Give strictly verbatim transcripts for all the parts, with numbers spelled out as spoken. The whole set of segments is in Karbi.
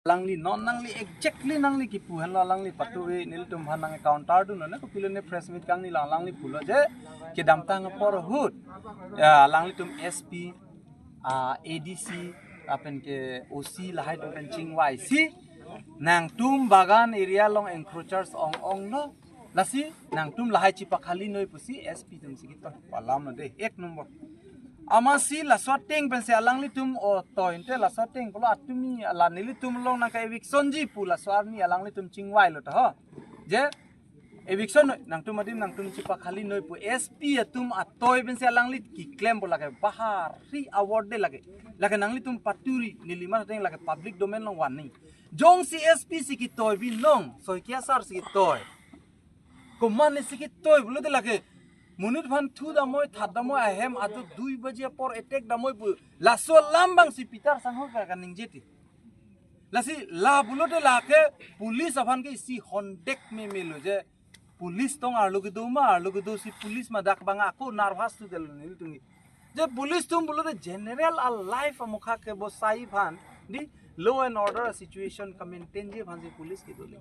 Alangli non nangli exactly nangli kipu henlo, alangli patu-e nelitum aphan nang counter dun lo ne, kopilo ne press meet kangni lo, alangli pulo je kedamtang apor ahut, ya, alanglitum S P, ah, A D C, lapen ke O C lahai atum pen chingvaisi nangtum bagan area along encroachers ong-ong lo. Lasi nangtum lahai chepakhali noi pusi S P atumsi ketoi pu alam lo de, ek number. Amatsi laso ateng pensi alanglitum o toi ante, laso ateng pulo atumi la nelitum along nangke-evictionji pu laso arni alanglitum chingvai lo ta ho. Je eviction noi, nangtum adim nangtum chepakhali noi pu S P atum atoi pensi alangli keklem pu lake bahari award de lake. Lake nanglitum paturi neliman ateng lake public domain along warning. Jongsi S P si ketoi binong, Saikia sir si ketoi. Komatne si ketoi pulote lake monit aphan thu damnoi, that damnoi, ahem ajo dui baji apor attack damnoi pu. Laso alam abangsi Peter Sangho ka kaningje ti. Lasi la pulote lake police aphan ke isi hondek meme lo je police tong arlo kedo ma, arlo kedo si police ma, dak abang ako nervous tu del nelitum. Je police atum pulote general a-life amokha kebosai aphan, di law and order situation ka-maintainji aphansi police kedo le.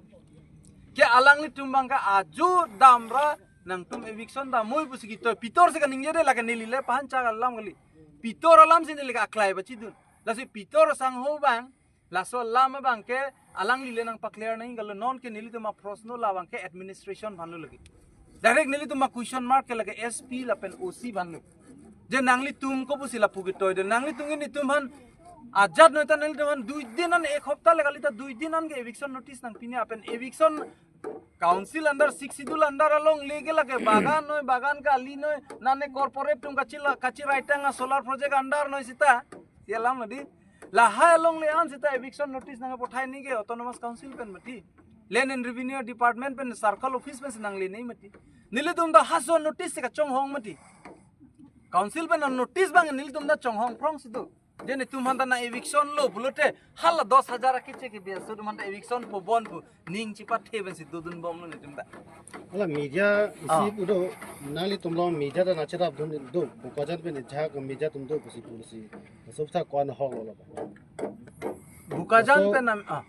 Ke alanglitum abang ke ajo damra nangtum eviction damnoi pusi ketoi, Peter si kaningje de, lake neli le pahan chak alam kali. Peter alamsi neli ke aklai pachidun. Lasi Peter Sangho abang, laso alam abang ke alangli le nangpaclear nangji kali, non ke nelitum aprosno la abang ke administration aphan lo lake. Direct nelitum a-question mark ke lake S P lapen O C aphan lo. Je nanglitum kopusi lapu ketoi de, nanglitum ke nelitum aphan ajat noi ta, nelitum aphan dui din an, ek hopta le kali ta, dui din an ke eviction notice nangpine, lapen eviction council under, Sixth Schedule under alongle ke lake bagan noi, bagan kali noi, nane corporate atum kachila, kachirai tang a-solar project under noi sita. Si alam lo di. Lahai alongle an sita eviction notice nangpathai neke Autonomous Council pen mati, Land and Revenue Department pen, Circle Office pensi nangle neke mati. Nelitum ta halaso notice si kachonghong mati. Council pen notice abang nelitum ta chonghong prong si do. Je netum aphan ta nang-eviction lo pulote hala dos hajar akeche kebi aso atum aphan ta eviction po bon pu ning chipathe pensi dodun bomlo netum ta. Hala media, ah, isi pu do, nanglitum along media ta nangcherapdun do, Bokajan pen ejak media atum do pusi pusi. Laso aphuthak ko-an ahok lo ba? Bokajan, laso pen nam, ah,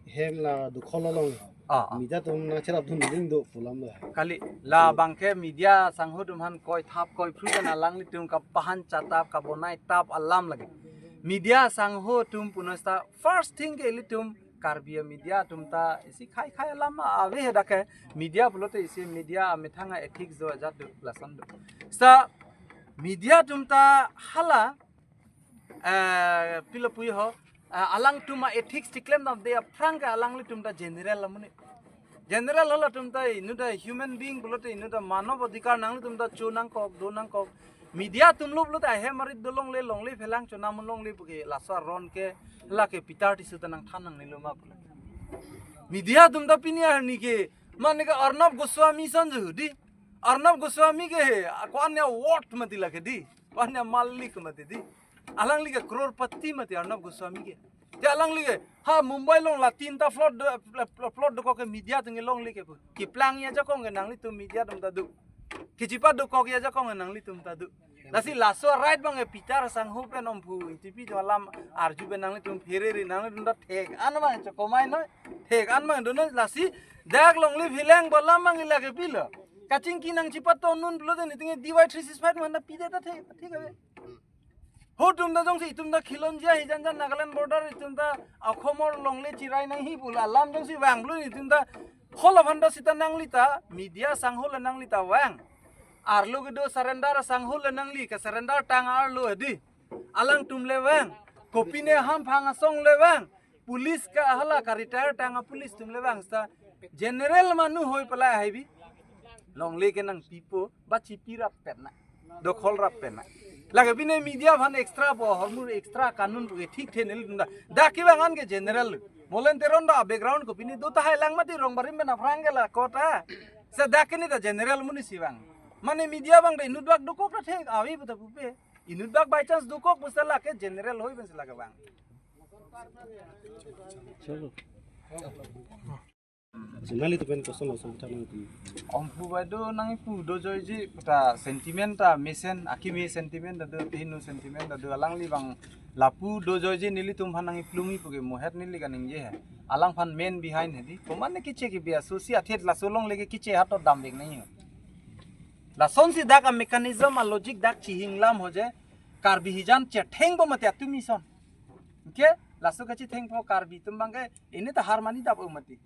hem la Dokhol along, ah, ah, media atum nangcherapdun ning do pu alam lo. Kali, la abang ke media sangho atum aphan koithap koiphru pen alanglitum kapahan chatap, kabonai tap alam lake. Media sangho atum puno sita first thing ke ilitum Karbi media atum ta isi khei khei alam ave he dak ke. Media pulote isi media amethang a-ethics do, ajat do, lason do. Sita media atum ta hala, eh, pilo puji ho, eh, alangtum a-ethics tiklem damde aphrang ke alanglitum ta general amonit. General halatum ta inut ta human being pulote inut ta manav adhikar, nanglitum ta cho nangkok, do nangkok. Media atum lo pulote ahem arit dolongle, longle phelang chonam longle puke laso aron ke lake Peter Tisso ta nangthan nangnelo ma pulo. Media atum ta pini arni ke mane ke Arnab Goswami ason jodi. Arnab Goswami ke he, ko-an award mati lake di. Ko-an malik mati di. Alangli ke crorepati mati Arnab Goswami ke. Te alangli ke, ha, Mumbai along la tinta plot do, plot dokok ke media atum ke longle ke pu. Keplang ajakong ke nanglitum media atum ta do. Kechepadokok ajakong ke nanglitum ta do. Lasi laso right abang ke Peter sangho pen Omphu Ingtipi atum alam arju pen nanglitum pherere, nanglitum ta thek an abang chokomai noi. Thek an abang do noi, lasi dak longle phelang pu alam abang lake pilo. Kachingki nangchepatonun pulote netum ke D Y three six five manda pide ta thek, thek ave. Ho atum ta jongsi itum ta khilonjia hi jan jan Nagaland border itum ta akhomor longle chirai nangji pu alam jongsi vang pulo itum ta hala aphan ta sita nangli ta media sangho le nangli ta vang. Arlo kedo surrender sangho le nangli ke surrender tang arlo di. Alangtum le vang. Kopine hamphang asong le vang. Police ke hala ka retire tang a-police atum le vang sita general manu hoi palai haibi. Longle ke nangpipo, ba chipirap pen na. Dokhol rap pen na. Lake pine media aphan extra pu ahormu extra kanun pu ke thikthe nelitum ta. Dak kevang an ke general. Molen Teron ta background kopine do tahai lang mati, rong barim pen aphrang ke la kota. Sita dak ke ne ta general amonit si vang. Mane media abang ta inut bak dokok ta thek ave pu ta pupe. Inut bak by chance dokok pu sita lake general hoi pen si lake vang. Chalo. Generally to pen question also tha nang pi. Omphu bai do nangpu do joiji puta sentiment ta mesen, akimi sentiment ta do, pinu sentiment ta do, alangli abang Lapu dojoiji nelitum aphan nangplumi puke mohet neli kaningje he. Alangphan main behind hedi. Komatne keche kebi asosi athe laso alongle ke keche ahatot damvek nangji. Lasonsi dak a-mechanism a-logic dak chihinglam ho je Karbi hijan chethengpo mati atum ison. Ke laso kachethengpo Karbi atum abangke ini ta harmani dap-o mati.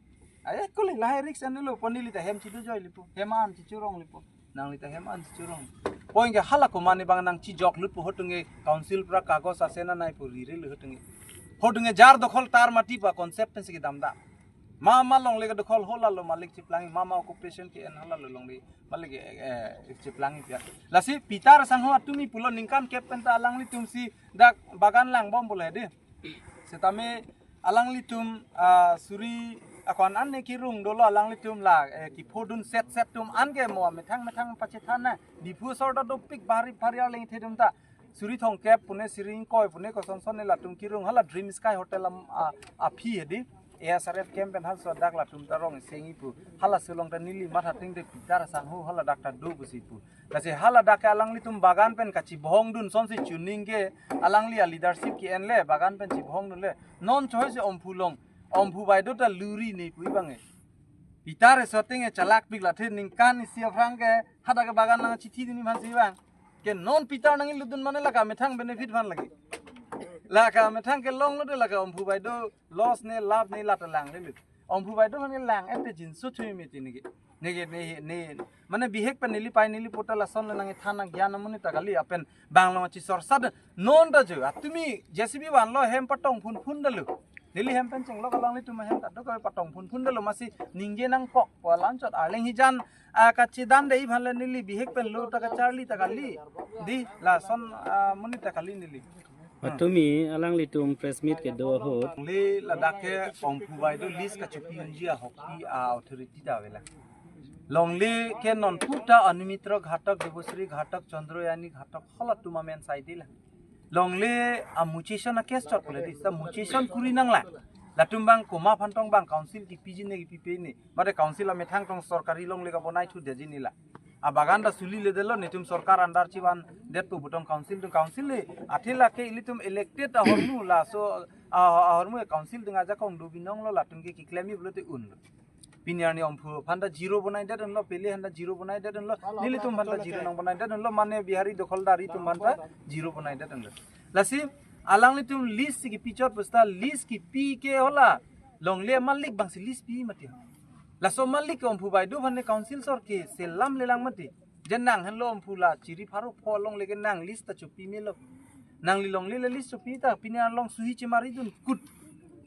Aye kuli lahai risk anelo pon neli ta hem chido joi lipo. Hem an chichurong lipo. Nangli ta hem an chichurong. Point ke hala komatne abang nangchijok lutpo, hotunge council pra kagos asena nai pu riri lo hotunge. Hotunge jar dokhol tar mati pa concept pensi kedam da. Mama longle ke dokhol hala lo malik chiplang, mama occupation ke-en hala lo longle malik, eh, chiplang pia. Lasi Peter Sangho atumi pulo ningkan kep penta alanglitumsi dak bagan langbom pulo hedi. Setame alanglitum, ah, suri akon an ne kirung dolo alanglitum la, eh, kiphodun set set atum anke mo methang methang pachethana. Diphu asor ta dopik bari bari arleng thedum ta. Suri thomkep pune suri ingkoi pune kosonson ne latum kirung hala Dream Sky Hotel am, ah, aphi hedi. A S R F camp pen halso dak latum ta rong sengji pu. Halaso along ta neli matha ting de Peter Sangho hala dak ta do pusi pu. Lasi hala dak ke alanglitum bagan pen kachibhongdun sonsi chuning ke alangli a-leadership ke-en le bagan pen chibhongdun le. Non choisi Omphu along. Omphu Baido ta luri ne pu abang e. Peter e shooting e chalak pik la the ningkan isi aphrang ke hadak ke bagan nangchithi dini aphansi abang. Ke non Peter nangilutdun mane lake methang benefit aphan lake. Lake methang ke longlo de lake Omphu Baido loss ne lab ne la ta lang le lu. Omphu Baido mane lang ente jinso thui miti neke. Neke ne ne mane bihek pen neli pai neli pota lason le nangthan nang gyan amonit ta kali apen bang long chi sorsad non ta jo. Atumi J C B vanlo hem patong phun phun dalu. Neli hem pen chenglok alanglitum hem ta do ka patong phun phun dalu masi ningje nangkok po alanchot arleng hijan, ah, kachedan dei aphan le neli bihek pen lo ta kacharli ta kali. Di lason, ah, amonit ta kali neli. Atumi alanglitum press meet kedo ahut. Longle ladak ke Omphu Baido list kachopi unji ahokpi a-authority ta avelang. Longle ke non puta Anumitra Ghatak, Debashree Ghatak, Chandrayani Ghatak halatum amen saide lang. Longle a-muchation a-case chot pule di, ta muchation kuri nanglang. Latum abang komat aphan tong abang council kipiji ne kipipe ne. Mate council amethang tong sorkari longle kabonai thu deji ne la. Abagan ta suli le delo netum sorkar under chivan det pu butong council atum council le. Athe lake ilitum elected ahormu laso, ah, ahormu council atum ajakong do binong lo latum ke kiklem-i pulote un lo. Pini arni Omphu aphan ta zero bonai det unlo, pele aphan ta zero bonai det unlo, nelitum aphan ta zero nang bonai det unlo, mane Bihari dokholdar atum aphan ta zero bonai det unlo. Lasi alanglitum list si kipi chot pusta list kipi ke hala longle malik abangsi list pi mati. Laso malik ke Omphu Baido aphan ne council sor ke selam lelang mati. Je nang henlo Omphu la chiri pharo pho longle ke nang list ta chopi melo. Nangli longle le list chopi ta pini along suhi chemari dun kut.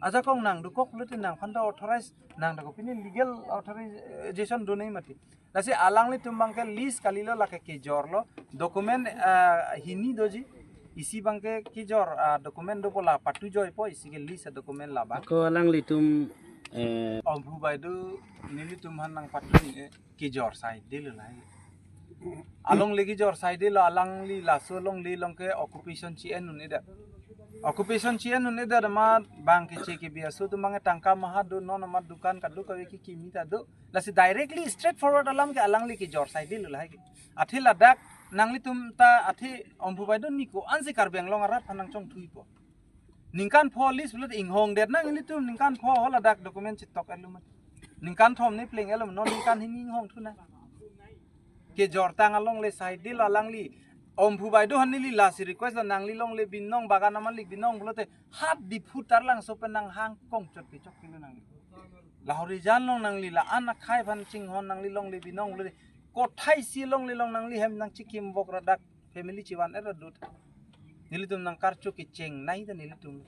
Ajakong nang dokok lote nangphan ta authorize nang ta ko pini legal authorization do nai mati. Lasi alanglitum abangke list kalilo lake kejor lo document, ah, hini doji isi abangke kejor, ah, document do pola patu joi po isi ke list document labang. Ako alanglitum, eh, Omphu Baido nelitum aphan nangpatu ni, eh, kejor saide lo lai. Alongle kejor saide lo alangli laso longle along ke occupation chi-en un-e det. Occupation chi-en un-e det amat bang keche kebi aso atum abang tangka maha do non amat dukan kado kave kikimi ta do. Lasi directly straight forward alam ke alangli kejor saide lo lahai ke. Athe ladak nanglitum ta athe Omphu Baido ni ko-ansi Karbi Anglong arat aphan nangchongthui po. Ningkan pho list pulote inghong det nang ilitum ningkan pho hala dak document chitok elum. Ningkan thom ne pleng elum non ningkan hini inghong thu na. Kejor tang alongle saide lo alangli. Omphu Baido aphan neli lasi request lo nangli longle binong bagan amalik binong pulote hat Diphu Taralangso pen nanghang kong chot kechok kilo nangli. Lahorijan along nangli la-an akhai aphan chinghon nangli longle binong pulote kothai isi longle along nangli hem nangchikim bok ra dak family chivan era dut. Nelitum nangkarcho kecheng nai ta nelitum.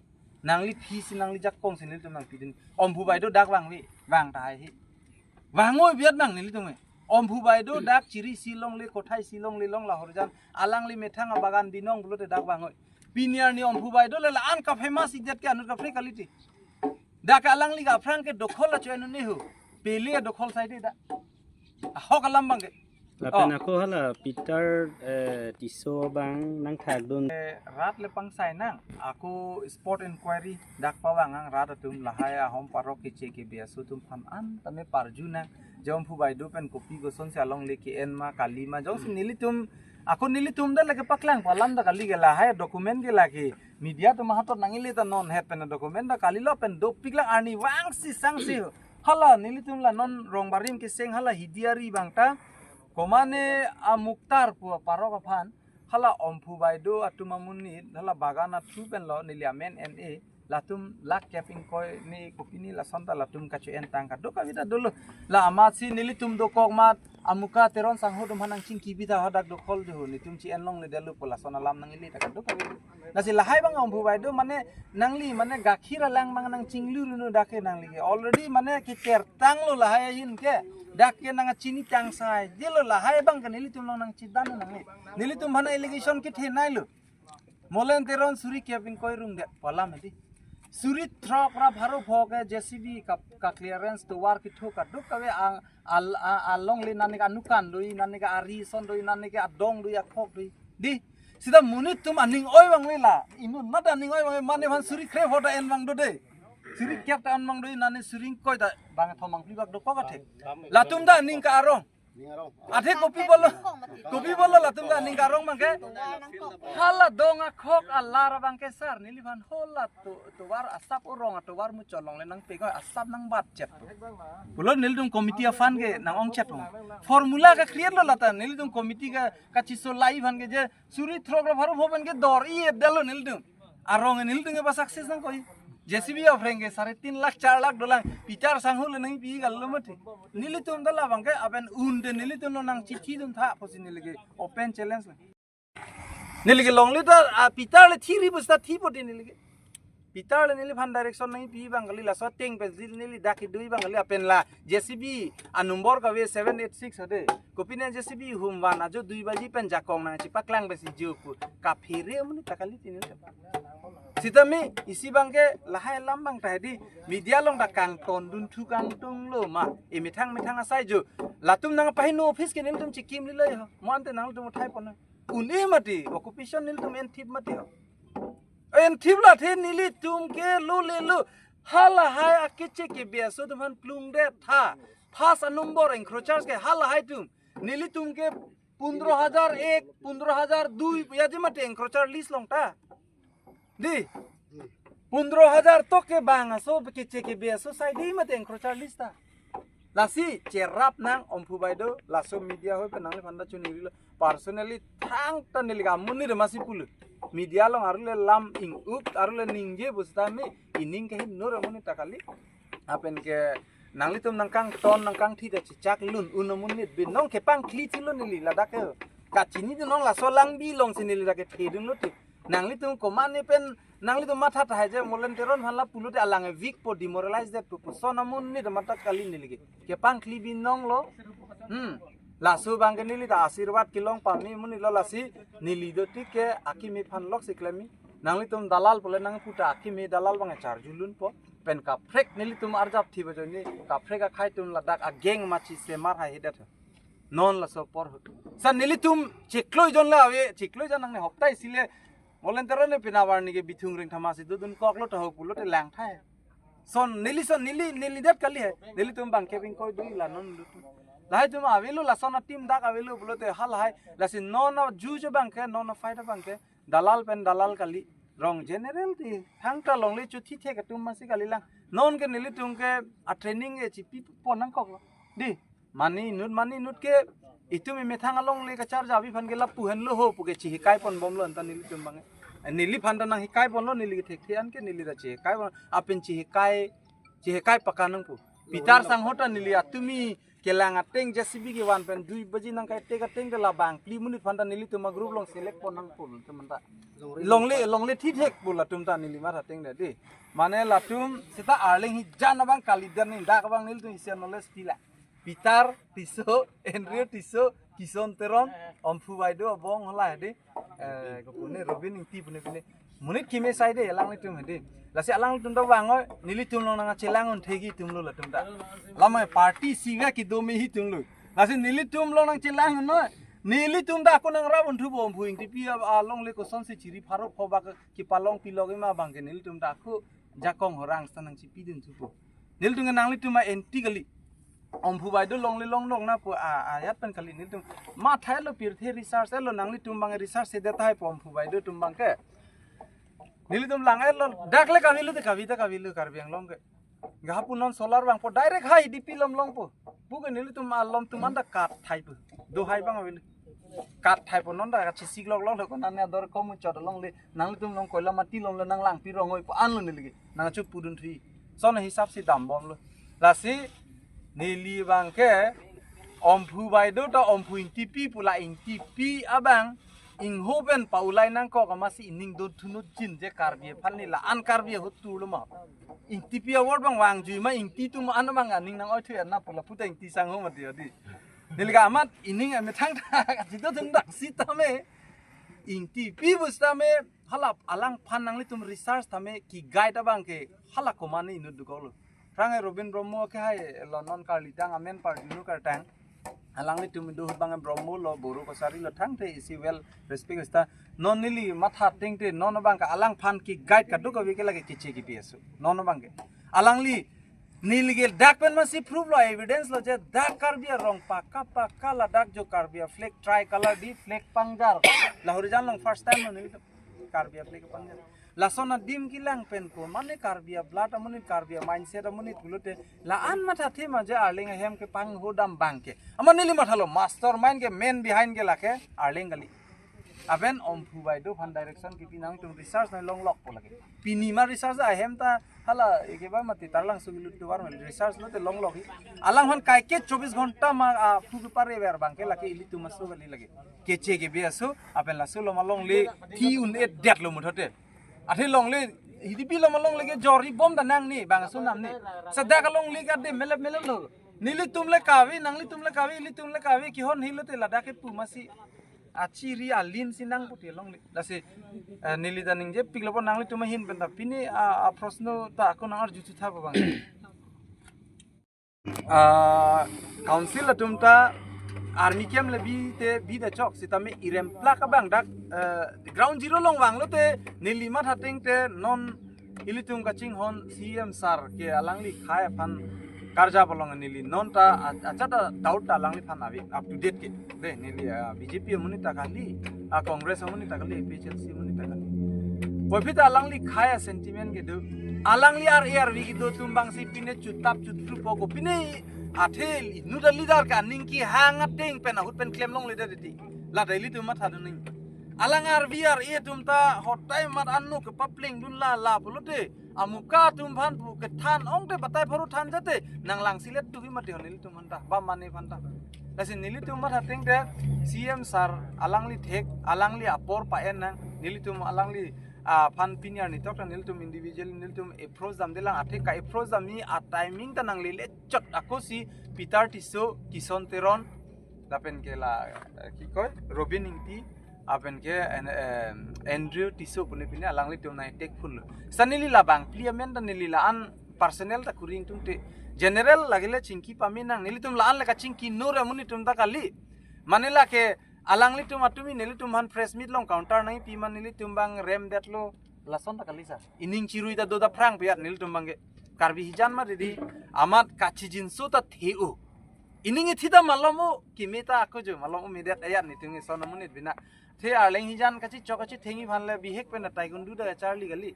Nangli phi si nangli jakong si nelitum nangpi dun. Omphu Baido dak vang vi, vang tahai hi. Vangoi biat nang nelitum e. Omphu Baido dak chiri isi longle kothai isi longle along lahorijan alangli methang abagan binong pulote dak vangoi. Pini arni Omphu Baido le la-an ka famous idet ke anut kaprek kalite. Dak alangli ka aphrang ke dokhol acho anu nehu. Pele dokhol saide dak. Ahok alam abangke. Lapen oh. Ako hala Peter, eh, Tisso abang nangthakdun. Eh, rat le pangsai nang. Ako spot inquiry dak pavang ang rat atum lahai ahom parok keche kebi aso atum aphan an tame parju nang. Je Omphu Baido pen kopi kosonsi alongle ke-en ma kali ma jongsi nelitum Ako nelitum da lake paklang palam da kali ke lahai document ke lake media atum hatot nangli ta non het pen document da kalilo pen dopik lang arni vangsi sangsi. Hala nelitum la non rong barim keseng hala hidiari bang ta. Komane a Muktar pu parok aphan. Hala Omphu Baideo atum amonit, hala bagan athu pen lo neli amen N A. Latum lakh kep ingkoi ni kopine lason ta latum kacho-en tang kadokave ta dolo. La amatsi nelitum dokok mat amuka Teron sangho atum aphan nangchingki bida hadak dokol jo, netum chi-en longledetlo pu lason alam nangli ta kadokave. Lasi lahai bang Omphu Baideo mane nangli mane gakhir alang bang nangchinglu runu dak ke nangli ke. Already mane kitertanglo lahai ahin ke. Dak ke nangchini tang sai. Jelo lahai bang ke nelitum along nangchidan nangli. Nelitum aphan allegation kethenei lo. Molen Teron suri kep ingkoi rungdet pu alam hedi. Suri throk ra pharo pho ke J C B ka, ka clearance tovar ketho kadokave ang al, a, alongle nani ke anukan doi, nani ke ari son doi, nani ke adong doi, akhok doi. Di, sita monit atum aning oi bang lela. Inut mat aning oi bang mane aphan suri kre pho ta en bang do de. Suri kep ta en bang doi, nani suri ingkoi ta bang thomang pli bak dokok athe. Latum ta aning ke arong. Athe kopi bolo, kopi bolo latum ta aning ke arong bang ke. Hala dong akhok alar bang ke sar neliphan hala to, tovar asap arong atovar muchot longle nangpekoi asap nangbatchet. Pulo nelitum committee aphan ke nang-ongchet. Formula ke create lo lata nelitum committee ke kachiso lai aphan ke je suri throk ra pharo pho pen ke dor-i-etdetlo nelitum. Arong nelitum ke ba success nangkoi. J C B aphreng ke sare tin lakh char lakh dolang. Pitar sangho le nangpi kalo mati. Nelitum ta labang ke aben un de nelitum lo nangchithi dun tha pusi neli ke open challenge le. Neli ke longle ta a Pitar le thiri pusta thi po de neli ke. Pitar le neliphan direction nangpi bang kali laso ateng pen si neli dak kedui bang kali apen la J C B a number kave seven eight six hade. Kopine J C B hum van ajo dui baji pen jakong nangchipaklang pensi jo pu. Kaphere amonit ta kali tini. Sitame isi bang ke lahai alam bang ta hedi media along ta kangton dunthu kangtunglo ma. Emethang methang asai jo. Latum nangpaheno office ke nelitum chikimlilo ho. Mo ante nangtum uthai pon. Une mati occupation nelitum enthip mati ho. Enthip la the nelitum ke lo le lo. Halahai akeche ke biaso atum aphan plungdet tha. First a number encroachers ke halahai atum. Nelitum ke pundro hajar ek, pundro hajar dui, ya ji mate encroacher list along ta. Di. Pundro hajar tok ke bang aso keche ke biaso sai di mate encroacher list ta. Lasi cherap nang Omphu Baideo, laso media hoi pen nangliphan ta chunirilo. Personally thangta neli ke amonit masi pulo. Media along arule lam ing-uk, arule ningje pusitame ining ke hin nur amonit ta kali. Apen ke nanglitum nangkangton nangkangthi ta chechak lun un amonit binong kepangkli thilo neli ladak ke. Kachini dunong laso alangbi alongsi neli dak kethedunlo ti. Nanglitum komane pen nanglitum matha tahai je Molen Teron aphan la pulote alang weak po demoralize det pu puson amonit matha kali neli ke. Kepangkli binonglo. Hmm. Laso bang ke neli ta asirwad kelong pame amonitlo lasi neli do ti ke akimi aphan loksi klemi. Nanglitum dalal pule nangpu ta akimi dalal bang charjulun po. Pen kaprek nelitum arjap thi bajo ni kaprek akhai atum ladak ageng machi semar hai hidat. Non laso apor ho. Sa nelitum chiklo jon la ave, chiklo jon nangne hoptai sile Molen Teron ne pinavar ni ke Bithung Rengthama si dodun koklo ta ho pulote lang thai. Son neli son neli neli dat kali hai. Nelitum bang keving koi dui la non lutu. Lahai atum avelo lason ateam dak avelo pulote halahai. Lasi non a juju bang ke non a fight bang ke. Dalal pen dalal kali. Rong general ti thangta longle chuthi thek atum masi kali lang. Non ke nelitum ke a training e chipi pon nangkoklo. Di. Mane inut mane inut ke itum emethang alongle kacharjavi aphan ke lapu henlo ho pu ke chihikai ponbomlo anta nelitum bang. Eh, neliphan ta nanghikai ponlo neli ke thekthe an ke neli ta chihikai pon. Apen chihikai chihikai pakanang pu. Pitar sangho ta neli atumi kelang ateng J C B kevan pen dui baji nangkai tek ateng de labang pli monit aphan ta nelitum a group along select pon nangpo teman ta. Longle longle thi thek pu latum ta neli matha ateng de di. Mane latum seta arleng hijan abang kalidan ni dak abang nelitum isi knowledge pila. Pitar Tisso, Andrew Tisso, Kison Teron, Omphu Baideo abong hala hedi. Eh, kopune Robin Ingti pune pune. Monit kimi sai de alanglitum hedi. Lasi alanglitum ta vangoi, nelitum along nangchelang un thegi atumlo latum ta. Lama party siga kedo me hi atumlo. Lasi nelitum along nangchelang noi. Nelitum ta ako nangrap un thupo Omphu Ingtipi alongle kosonsi chiri pharo pho bak kepalong pilok ima bang ke nelitum ta ako jakong horang sta nangchipidun thupo. Nelitum nanglitum ma anti kali. Omphu Baideo longle longnok na pu a, ayat pen kali nelitum. Mathai lo pirthe research lo, nanglitum abang research sedet tahai pu Omphu Baideo atum abang ke. Nelitum lang lo, dak le kavelo te, kavi ta kavelo Karbi Anglong ke. Ga hapu non solar vangpo, direct hai Hidipi along longpo. Pu ke nelitum alom atum anta kathai pu. Do hai abang avelo. Kathai pu non ta kachesik lok lok lo, konane ador komu chot longle. Nanglitum along koila mati longle, nang langpi rongoi pu anlo neli ke. Nang chu pudun thui. Lason hisap si dambomlo. Lasi neli abang ke Omphu Baideo ta Omphu Ingtipi pu, la Ingtipi abang ingho pen paulai nangkok amatsi ining don thunut jin je Karbi aphan ni la-an Karbi ahut turlo ma. Ingtipi award abang vangjui ma, Ingti atum an abang aning nang-oi thu ya na pu lapu ta Ingti sangho mati adi. Neli ke amat ining amethang ta kachito thung dak sitame. Ingtipi pu sitame hala alangphan nanglitum research tame ke-guide abang ke hala komane inut dokoklo. Phrang e Robin Brahmo ke hai lo non karlidang amen parjunu kartang. Alanglitum do ahut abang Brahmo lo, Boro Kachari lo, thangte isi well respect sita. Non neli matha ateng te non abang ke alangphan ke-guide kadokave ke lake Keche Kepi aso. Non abang ke. Alangli neli ke dak pen amatsi proof lo, evidence lo je dak Karbi arong paka paka ladak jo Karbi a-flag tricolor di flag pangjar. La Horijan along first time lo neli Karbi a-flag pangjar. Lason adim kelang pen komane Karbi a-blood amonit, Karbi a-mindset amonit pulote la-an mathathe ma je Arleng ahem kepanghu dam abang ke. Amat neli mathalo mastermind ke, main behind ke lake Arleng kali. Lapen Omphu Baideo aphan direction kepi nangtum research nang longlokpo lake. Pini ma research ahem ta hala eke ba mati tarlang sugilut tuar ma research lote longlok hi. Alangphan kaike chobis ghonta ma aphu keparever abang ke lake ilitum aso kali lake. Keche Kepi aso, lapen laso along longle thi un-edetlo muthote. Athe longle Hidipi along longle ke jori bom ta nangne bang aso namne. Seta ka longle ka de melep melep lo. Nelitum le kave, nanglitum le kave, ilitum le kave, kihon hilo te ladak kepu amatsi achiri alin si nang pute longle. Lasi, eh, neli ta ningjepiklo pon nanglitum ahin pen ta pini a, a proshno ta ako nang-arju thutha abang. Ah, council atum ta army camp le bi te bi da chok sitame irem plak abang dak, eh, ground zero along vanglo te neli matha ateng te non ilitum kachinghon C M sir ke alangli khei aphan karjap along neli non ta a-, achata doubt ta alangliphan ave up to date ke. De neli, ah, B J P amonit ta kali, ah, Congress amonit ta kali, A P H L C amonit ta kali. Puvoiphit alangli khei a-sentiment kedo. Alangli ar-e arvi kedo atum abang si pine chutap chutrupo ko pine athel inut a-leader ke aning kehang ateng pen ahut pen klem longledet titi. La ta ilitum matha dun nang. Alang arvi ar-e atum ta hotai mat anu kepapleng dun la la pulote. Amuka atum aphan pu kethan ong te batai pharo than jate nang langsilet tu hi mati ho nelitum aphan ta ba mane aphan ta. Lasi nelitum matha ateng te C M sir alangli thek, alangli apor pa-en nang, nelitum alangli, ah, aphan pini arni tok ta nelitum individual nelitum approach damdelang, athe ka-approach damji a-timing ta nanglele chot ako si Peter Tisso, Kison Teron, lapen ke la, eh, kikoi, Robin Ingti, lapen ke, en-, em, Andrew Tisso pune pine alanglitum nai take full. Sani neli labang pli amen ta neli la-an personal ta kuring tung te. General lagile chingki pame nang, nelitum la-an le kachingki nor amonit atum ta kali. Mane lake alanglitum atumi nelitum aphan press meet along counter nangpi ma nelitum abang remdetlo lason ta kali sir. Ining chirui ta do ta phrang piyat nelitum abang ke. Karbi hijan ma didi amat kachijinso ta the-o. Ining ithi ta malom-o, keme ta ako jo malom-o medet ayat nelitum eson amonit bina. The Arleng hijan kachichok kachithengji aphan le bihek pen ta taekwondo ta charli kali.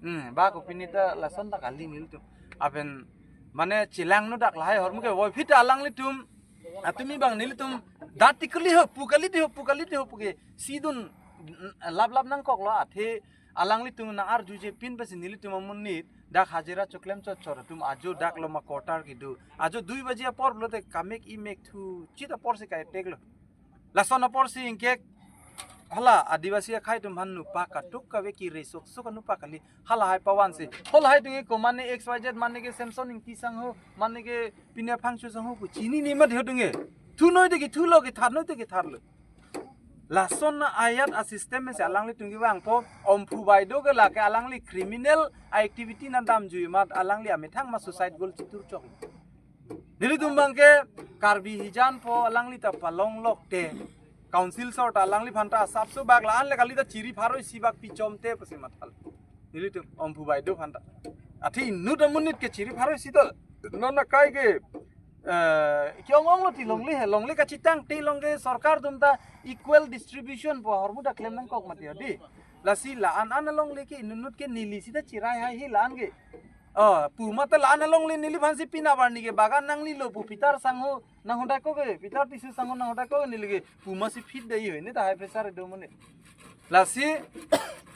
Hmm, ba kopine ta lason ta kali nelitum. Lapen mane chelangno dak lahai ahormu ke puvoiphit alanglitum atumi abang nelitum datikuli ho pu kali de ho pu kali de ho pu ke sidun, mm, lap lap nangkoklo athe alanglitum nang-arjuje pin pasi nelitum amonit dak hajira choklem chot chot atum ajo dak lo ma quarter kedo. Ajo dui baji apor pulote kamek imek thu chit apor si kai teklo. Lason apor si ingkek hala Adivasi akhei atum aphan nupa katuk kave kire sok sok nupa kali hala hai pavan si. Hala hai atum ke komane X Y Z mane ke Samson Ingti sangho mane ke pine Phangcho sangho pu chinine mati ho atum ke. Thunoi te kethulo, ketharnoi te ketharlo. Lason ayat a-system si alanglitum kevangpo, Omphu Baideo ke lake alangli criminal activity nang damjui amat alangli amethang ma suicide goal chitur chok. Nelitum abang ke Karbi hijan pu alangli ta palonglok te. Council sir ta alangliphan ta asapso bak la-an le kali ta chiri pharo isi bak pichom te pusi mathal. Nelitum Omphu Baideo aphan ta. Athe inut amonit ke chiri pharo isi tol. Non akai ke Eh, ke-ong-ong lo ti longle he, longle kachitang te longle sorkar atum ta equal distribution pu ahormu ta klem nangkok mati ho dei. Lasi la-an an alongle ke inut ke neli sita chirai hai he la-an ke. Oh, pu mate la-an alongle neliphan si pina bar ni ke bagan nanglelo pu Peter Sangho nanghodai ko ke, Peter Tisso Sangho nanghodai ko ke neli ke pu ma si phit dei ho, ne ta high pressure do mane. Lasi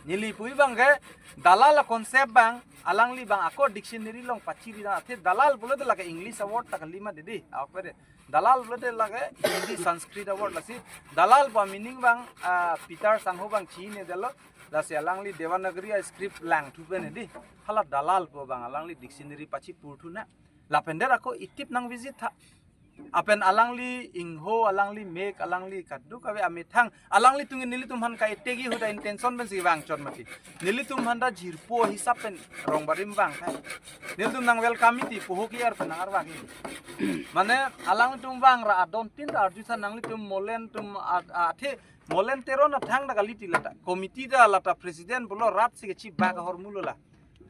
neli pu abang ke dalal a-concept abang, alangli abang ako dictionary along pachiri dam, athe dalal pulote lake English a-word ta kali mati dei, ahok pe dei. Dalal pulote lake Hindi Sanskrit a-word, lasi dalal pu a-meaning abang, ah, Peter Sangho abang chinine detlo, lasi alangli Devanagari a-script langthu pen dei. Hala dalal pu abang alangli dictionary pachipurthu na. Lapen der ako itip nang-visit tha. Lapen alangli ingho, alangli mek, alangli kadokave amethang, alanglitum ke nelitum aphan ka-attack-i ahut a-intention pensi vangchot mati. Nelitum aphan ta jirpo hisap pen rong barim vang tha. Nelitum nang-welcome-i ti, poho ki-er pen nang-arvak-i. Mane alangtum vang ra adon tin ta arju tha, nanglitum Molen atum a-, a-, athe Molen Teron athang ta kali ti lata. Committee ta lata president pulo rat si kachibak ahormu lo la.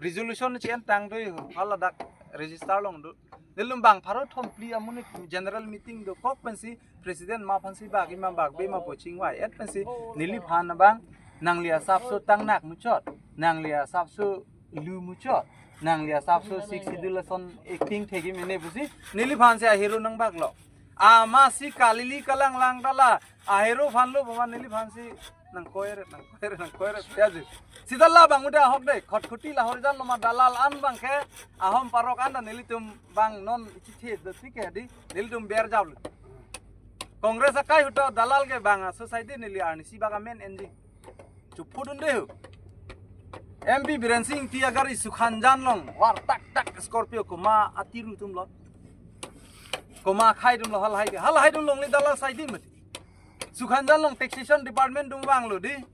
Resolution chi-en tang dei ho, hala dak register along do. Nelitum bang pharo thom phli amonit general meeting dokok pensi president ma aphan si bak-i ma bakbe ma pu chingvai-et pensi neliphan abang nangli asapso tangnak muchot, nangli asapso lu muchot, nangli asapso Sixth Schedule ason acting thek-i mene pusi neliphan si ahero nangbaklo. Amatsi kalili kalanglang ta la ahero aphan lo pu ma neliphan si nangkoire, nangkoire, nangkoire, ya ji. Sita la abang uda ahok dei, Khatkhati la Horijan lo ma dalal an abang ke, ahom parok an ta nelitum abang non ichithe do ti ke dei, nelitum berjap lo. Congress akai ahut ta dalal ke bang a-society neli arnisi bak amen enji. Chupudun dei ho. M P Biren Singh Ingti agari Sukhanjan along, war tak tak Scorpio, komat atiru atum lo. Komat akhai atum lo, halahai ke. Halahai atum longle dalal sai dei mati. Sukhanjan along taxation department atum vanglo dei.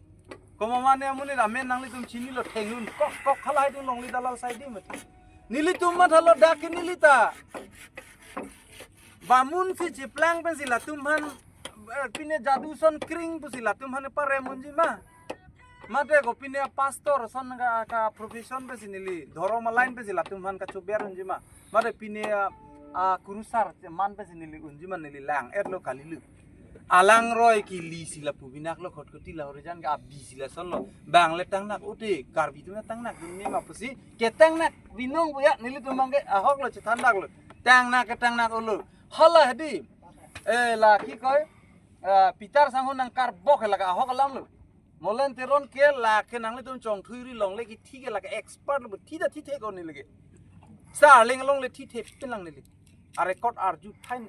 Komat mane amonit amen nanglitum chinilo, thenglun kok kok, halahai atum longle dalal sai dei mati. Nelitum mathalo dak ke neli ta bamun si chiplang pensi latum aphan, eh, pine jadu ason kring pusi latum aphan parem unji ma. Mate ko pine pastor ason ka, ka profession pensi neli, dhorom a-line pensi latum aphan kachober unji ma. Mate pine a, a kurusar man pensi neli unji ma, neli lang-et lo kali lo. Alangroi kili si lapu binaklo, Khatkhati la Horijan ke abi si lasonlo. Bang le tangnak ute, Karbi atum le tangnak dun ne ma pusi, ketangnak binong puya, nelitum abang ke ahok lo, chethan dak lo. Tangnak ketangnak ulo. Hala dei. Eh, la ki koi, eh, Peter Sangho nangkarbok ke lake ahok alam lo. Molen Teron ke lake nanglitum chongthui ri longle kithi ke lake expert lo, thi ta thi thek-o neli ke. Sa arleng alongle thi thek pen lang neli. A-record arju thain.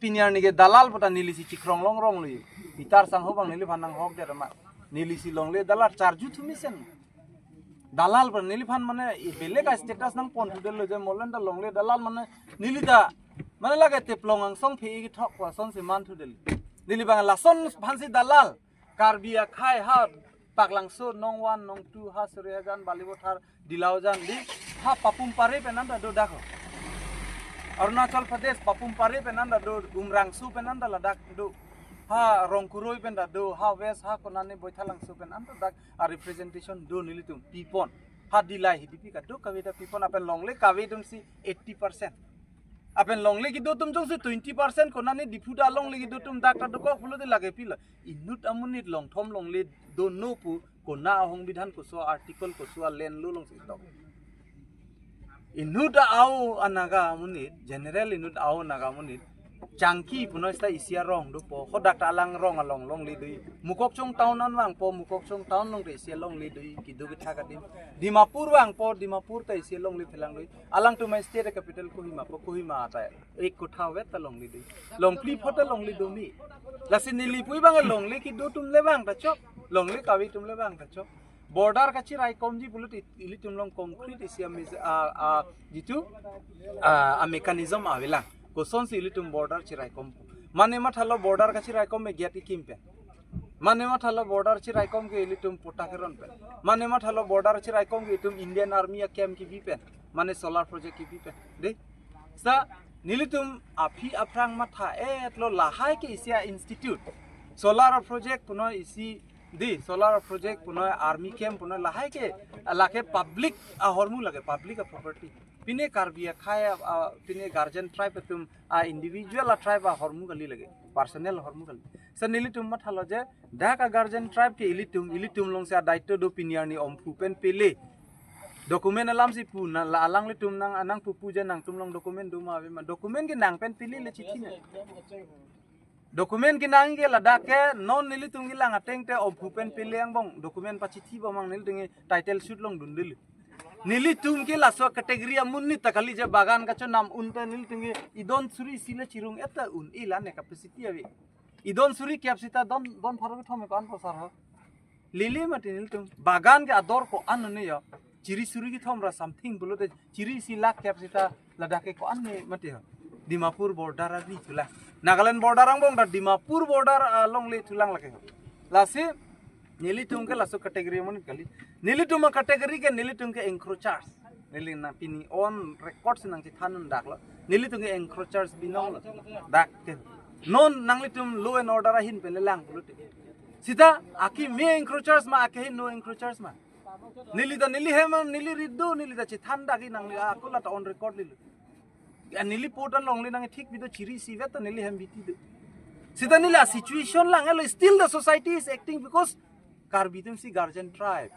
Pini arni ke dalal pu ta neli si chikrong longrong lo. Peter Sangho abang neliphan nanghok der ma. Neli si longle dalal charju thu mesen. Dalal pu ta neliphan mane i belek a-status nangponthu detlo je Molen ta longle dalal mane neli ta mane lake teplong angsong phe-i kethok pu ason si manthu detlo. Neli abang lason aphan si dalal. Karbi akhai ha Paklangso, Nongwan, Nongtu, ha Surihajan, Balipathar, Dilaujan dei, ha Papum Pare pen an ta do dak ho. Arunachal Pradesh, Papum Pare pen an ta do, Umrangso pen an ta ladak do. Ha Rongkuroi pen ta do, ha West, ha konane Boithalangso pen an ta dak a-representation do nelitum pipon. Ha Dillai hidipi kadokave ta pipon, lapen longle kave atum si eighty percent. Lapen longle kedo atum jongsi twenty percent konane Diphu ta longle kedo atum dak ta dokok pulote lake pilo. Inut amonit longthom longle dono pu kona ahongbidhan koso article koso a-land lo alongsi tok. Inut a-o a-Naga amonit, general inut a-o Naga amonit, Changki punoi sita isi arong dopo, hadak ta alang rong along longle do-i. Mokokchung town an vangpo, Mokokchung town along ta isi alongle do-i, kedo kethak adim. Dimapur vangpo, Dimapur ta isi alongle phelang do-i. Alangtum a-state capital Kohima po, Kohima ta ek kotha vet ta longle do-i. Longphli pho ta longle do me. Lasi neli pu abang longle kedo atum le vang ta chok, longle kave atum le vang ta chok. Border kachiraikomji pulote ilitum along concrete isi a, a, a, jitu, a, a-mechanism avelang. Kosonsi ilitum border chiraikom. Mane mathalo border kachiraikom ke gate kekim pen. Mane mathalo border chiraikom ke ilitum patta keron pen. Mane mathalo border chiraikom ke itum Indian Army a-camp kebi pen. Mane solar project kebi pen. Dei. Sa nelitum aphi aphrang matha-et lo, lahai ke isi a-institute. Solar project punoi isi dei, solar project punoi army camp punoi lahai ke, lake public ahormu, lake public a-property. Pine Karbi akhei a, a, pine guardian tribe atum a individual a tribe ahormu kali lake, personal ahormu kali. Seta nelitum mathalo je dak a guardian tribe ke ilitum, ilitum alongsi a daito do, pini arni Omphu pen pele. Document alamsi pu na, la alanglitum nang, nangpupu je nangtum along document do ma ave ma. Document ke nang pen pele le chithi na. Document ke nang ke ladak ke non nelitum kelang ateng te Omphu pen pele angbong document pachithi bomang, nelitum ke title suit along dundelo. Nelitum ke laso category amonit ta kali je bagan kachonam un ta nelitum ke idon suri isi le chirung-et ta un-e, la ne capacity ave. Idon suri kep sita don, don pharo kethom ko-an po sar ho. Lele mati nelitum. Bagan ke ador ko-an ne ho. Chiri suri kethom ra something pulote chiri isi lakh kep sita ladak ke ko-an ne mati ho. Dimapur border ari thulang. Nagaland border angbong ta Dimapur border along le thulang lake ho. Lasi nelitum ke laso category amonit kali. Nelitum a category ke nelitum ke encroachers. Neli na pini on record si nangchethan un dak lo. Nelitum ke encroachers binong lo. Dak ke. Non nanglitum law and order ahin pen le lang pulote. Sita akimi encroachers ma, akimi no encroachers ma. Neli ta neli hem, neli rit do, neli ta chethan dak ke nangli ako la ta on record lilo. Ya neli portal along le nangthik video chiri isi vet ta neli hem biti do. Sita neli a situation lang elo, still the society is acting because Karbi atum si guardian tribe.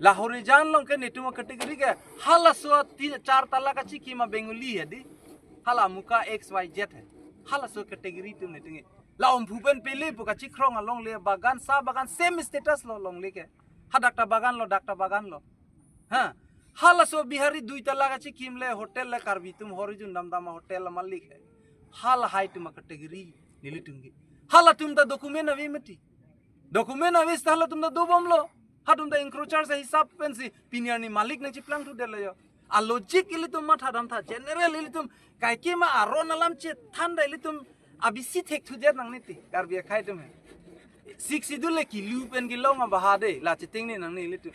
Lahorijan along ke netum a category ke halaso tin char tala kachikim a Bengali he di. Hala muka X Y Z he. Halaso category atum netum ke. La Omphu pen pele pu kachikrong alongle bagan, sa bagan same status lo longle ke. Ha dak ta bagan lo, dak ta bagan lo. Ha. Halaso Bihari dui tala kachikim le hotel le Karbi atum horijun damdam a hotel a malik he. Halahai atum a category nelitum ke. Halatum ta document ave mati. Document ave sita halatum ta dobomlo. Hatum ta encroachers ahisap pensi pini arni malik nangchiplang thudetlo ho. A logic ilitum mathadam tha, general ilitum kaikema aron alam chethan ta ilitum abisi thekthudetnang niti Karbi akhei atum he. Sixth Schedule le kilu pen kelong abaha de, la chetengnenang ni ilitum.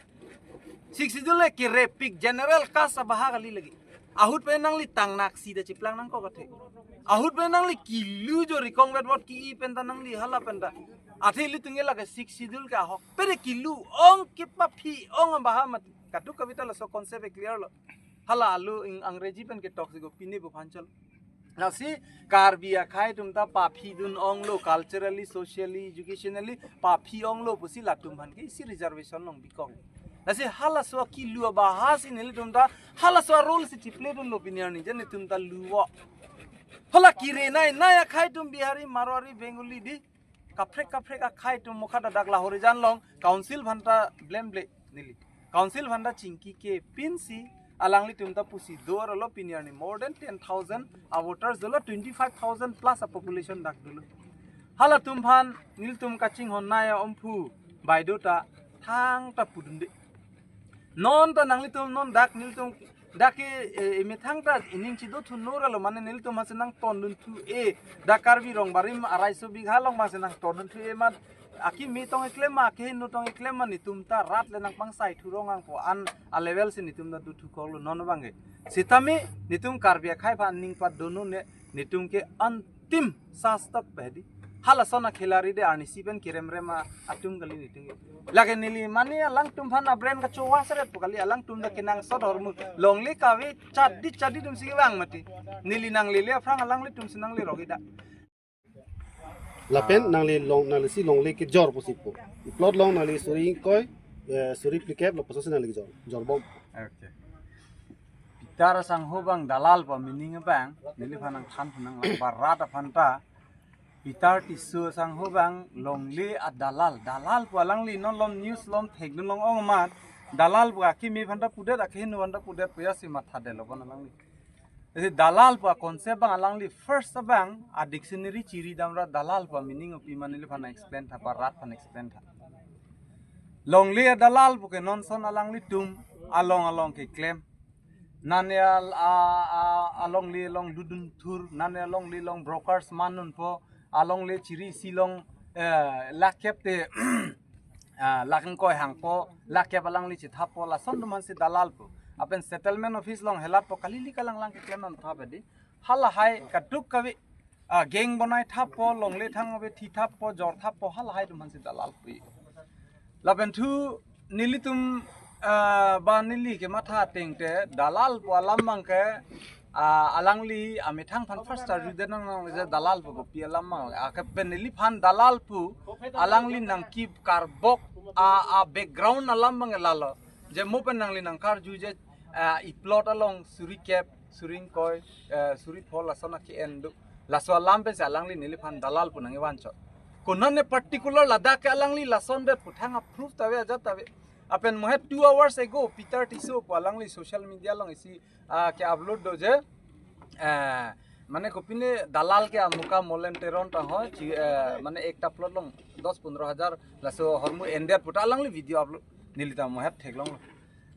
Sixth Schedule le kerepik general caste abaha kali lake. Ahut pen nangli tangnaksi ta chiplang nangkok athe. Ahut pen nangli kilu jo rikong vetvot ki-i pen ta nangli hala pen ta. Athe ilitum ke lake Sixth Schedule ke ahok. Pere kilu ong kepaphi ong abaha mati. Kadokave ta laso concept e clear lo. Hala alu ing Angreji pen ketok si ko pine bu phanchal. Lasi Karbi akhei atum ta paphi dun onglo, culturally, socially, educationally paphi onglo pusi latum aphan ke isi reservation long bikok. Lasi halaso kilu abaha si nelitum ta halaso role si chiplay dunlo pini arni je netum ta luwo. Hala kire nai nai akhei atum Bihari, Marwari, Bengali di kaprek kaprek akhei atum mukha ta dak Lahorijan along council aphan ta blame ble neli. Council aphan ta chingki ke pinsi alanglitum ta pusi do arlo pini arni more than ten thousand a voters dolo, twenty five thousand plus a population dak dolo. Halatum aphan nelitum kachinghon nai a Omphu baideo ta thangta pudunde. Non ta nanglitum non dak nelitum dak ke, eh, imethang ta ining chido thu nor alo mane nelitum aphansi nangton dun thu e. Dak Karbi Rongbarim araiso bigha along aphansi nangton dun thu e mat. Akimi tong keklem ma, akimi no tong keklem ma, netum ta rat le nangpangsai thurong angpo an a level si netum ta dothu koklo non abang ke. Sitame netum Karbi akhei aphan ning pat donu ne netum ke antim sastap pe di. Halason a khilari de arnisi pen keremrem a atum kali netum ke. Lake neli mane alangtum aphan a brain kachowa seret pu kali, alangtum ta kenangsot ahormu longle kave chadi chadi atum si vang mati. Neli nanglele aphrang alanglitum si nangle rogi da. Lapen nangli long, nangli si longle kejor pusi pu. Plot along nangli suri ingkoi, eh, suri phlikep lapuson si nangli kejor. Jorbom. Okay. Peter asangho abang dalal pu meaning abang neliphan nangthan phu nang lang, ba rat aphan ta Peter Tisso asangho abang longle a dalal. Dalal pu alangli non lom news lom thekdun long ong amat. Dalal pu akimi aphan ta pudet, akimi aphan ta pudet pu ya si mathadetlo bon alangli. Jadi dalal pu a concept abang alangli first abang a dictionary chiri damra dalal pu a meaning pi ma neliphan explain tha, ba rat aphan explain tha. Longle a dalal pu ke non ason alanglitum along along keklem. Nane a, a, a, alongle along dudun thur, nane alongle along brokers man dunpo, alongle chiri isi along, eh, lakh kep te, ah, lakh ingkoi hangpo, lakh kep alangli chithappo, lason atum aphansi dalal pu. Lapen settlement office along helatpo, kali li kalang lang keklem nang thap di. Halahai kadokave, ah, gang bonai thappo, longle thang ave thi thappo, jor thappo, halahai atum aphansi dalal pu. Lapen thu nelitum Ah, ba neli kematha ateng te dalal pu alam abang ke, ah, alangli amethang aphan first charju det nang nang je dalal pu kopi alam abang. Ah, ke pen neliphan dalal pu alangli nangkip karbok a, a background alam abang ke lalo. Je mo pen nangli nangkarju je, ah, e-plot along suri kep, suri ingkoi, eh, suri phol lason ake-en do. Laso alam pensi alangli neliphan dalal pu nangkevanchot. Konane particular ladak ke alangli lason det pu thang a-proof ta ave, ajat ta ave. Lapen mo het two hours ago Peter Tisso pu alangli social media along isi, ah, ke-upload do je, eh, mane kopine dalal ke amuka Molen Teron ta ho, chi, eh, mane ekta plot along dos pondro hajar laso ahormu en det pu ta alangli video upload, neli ta mo het theklonglo.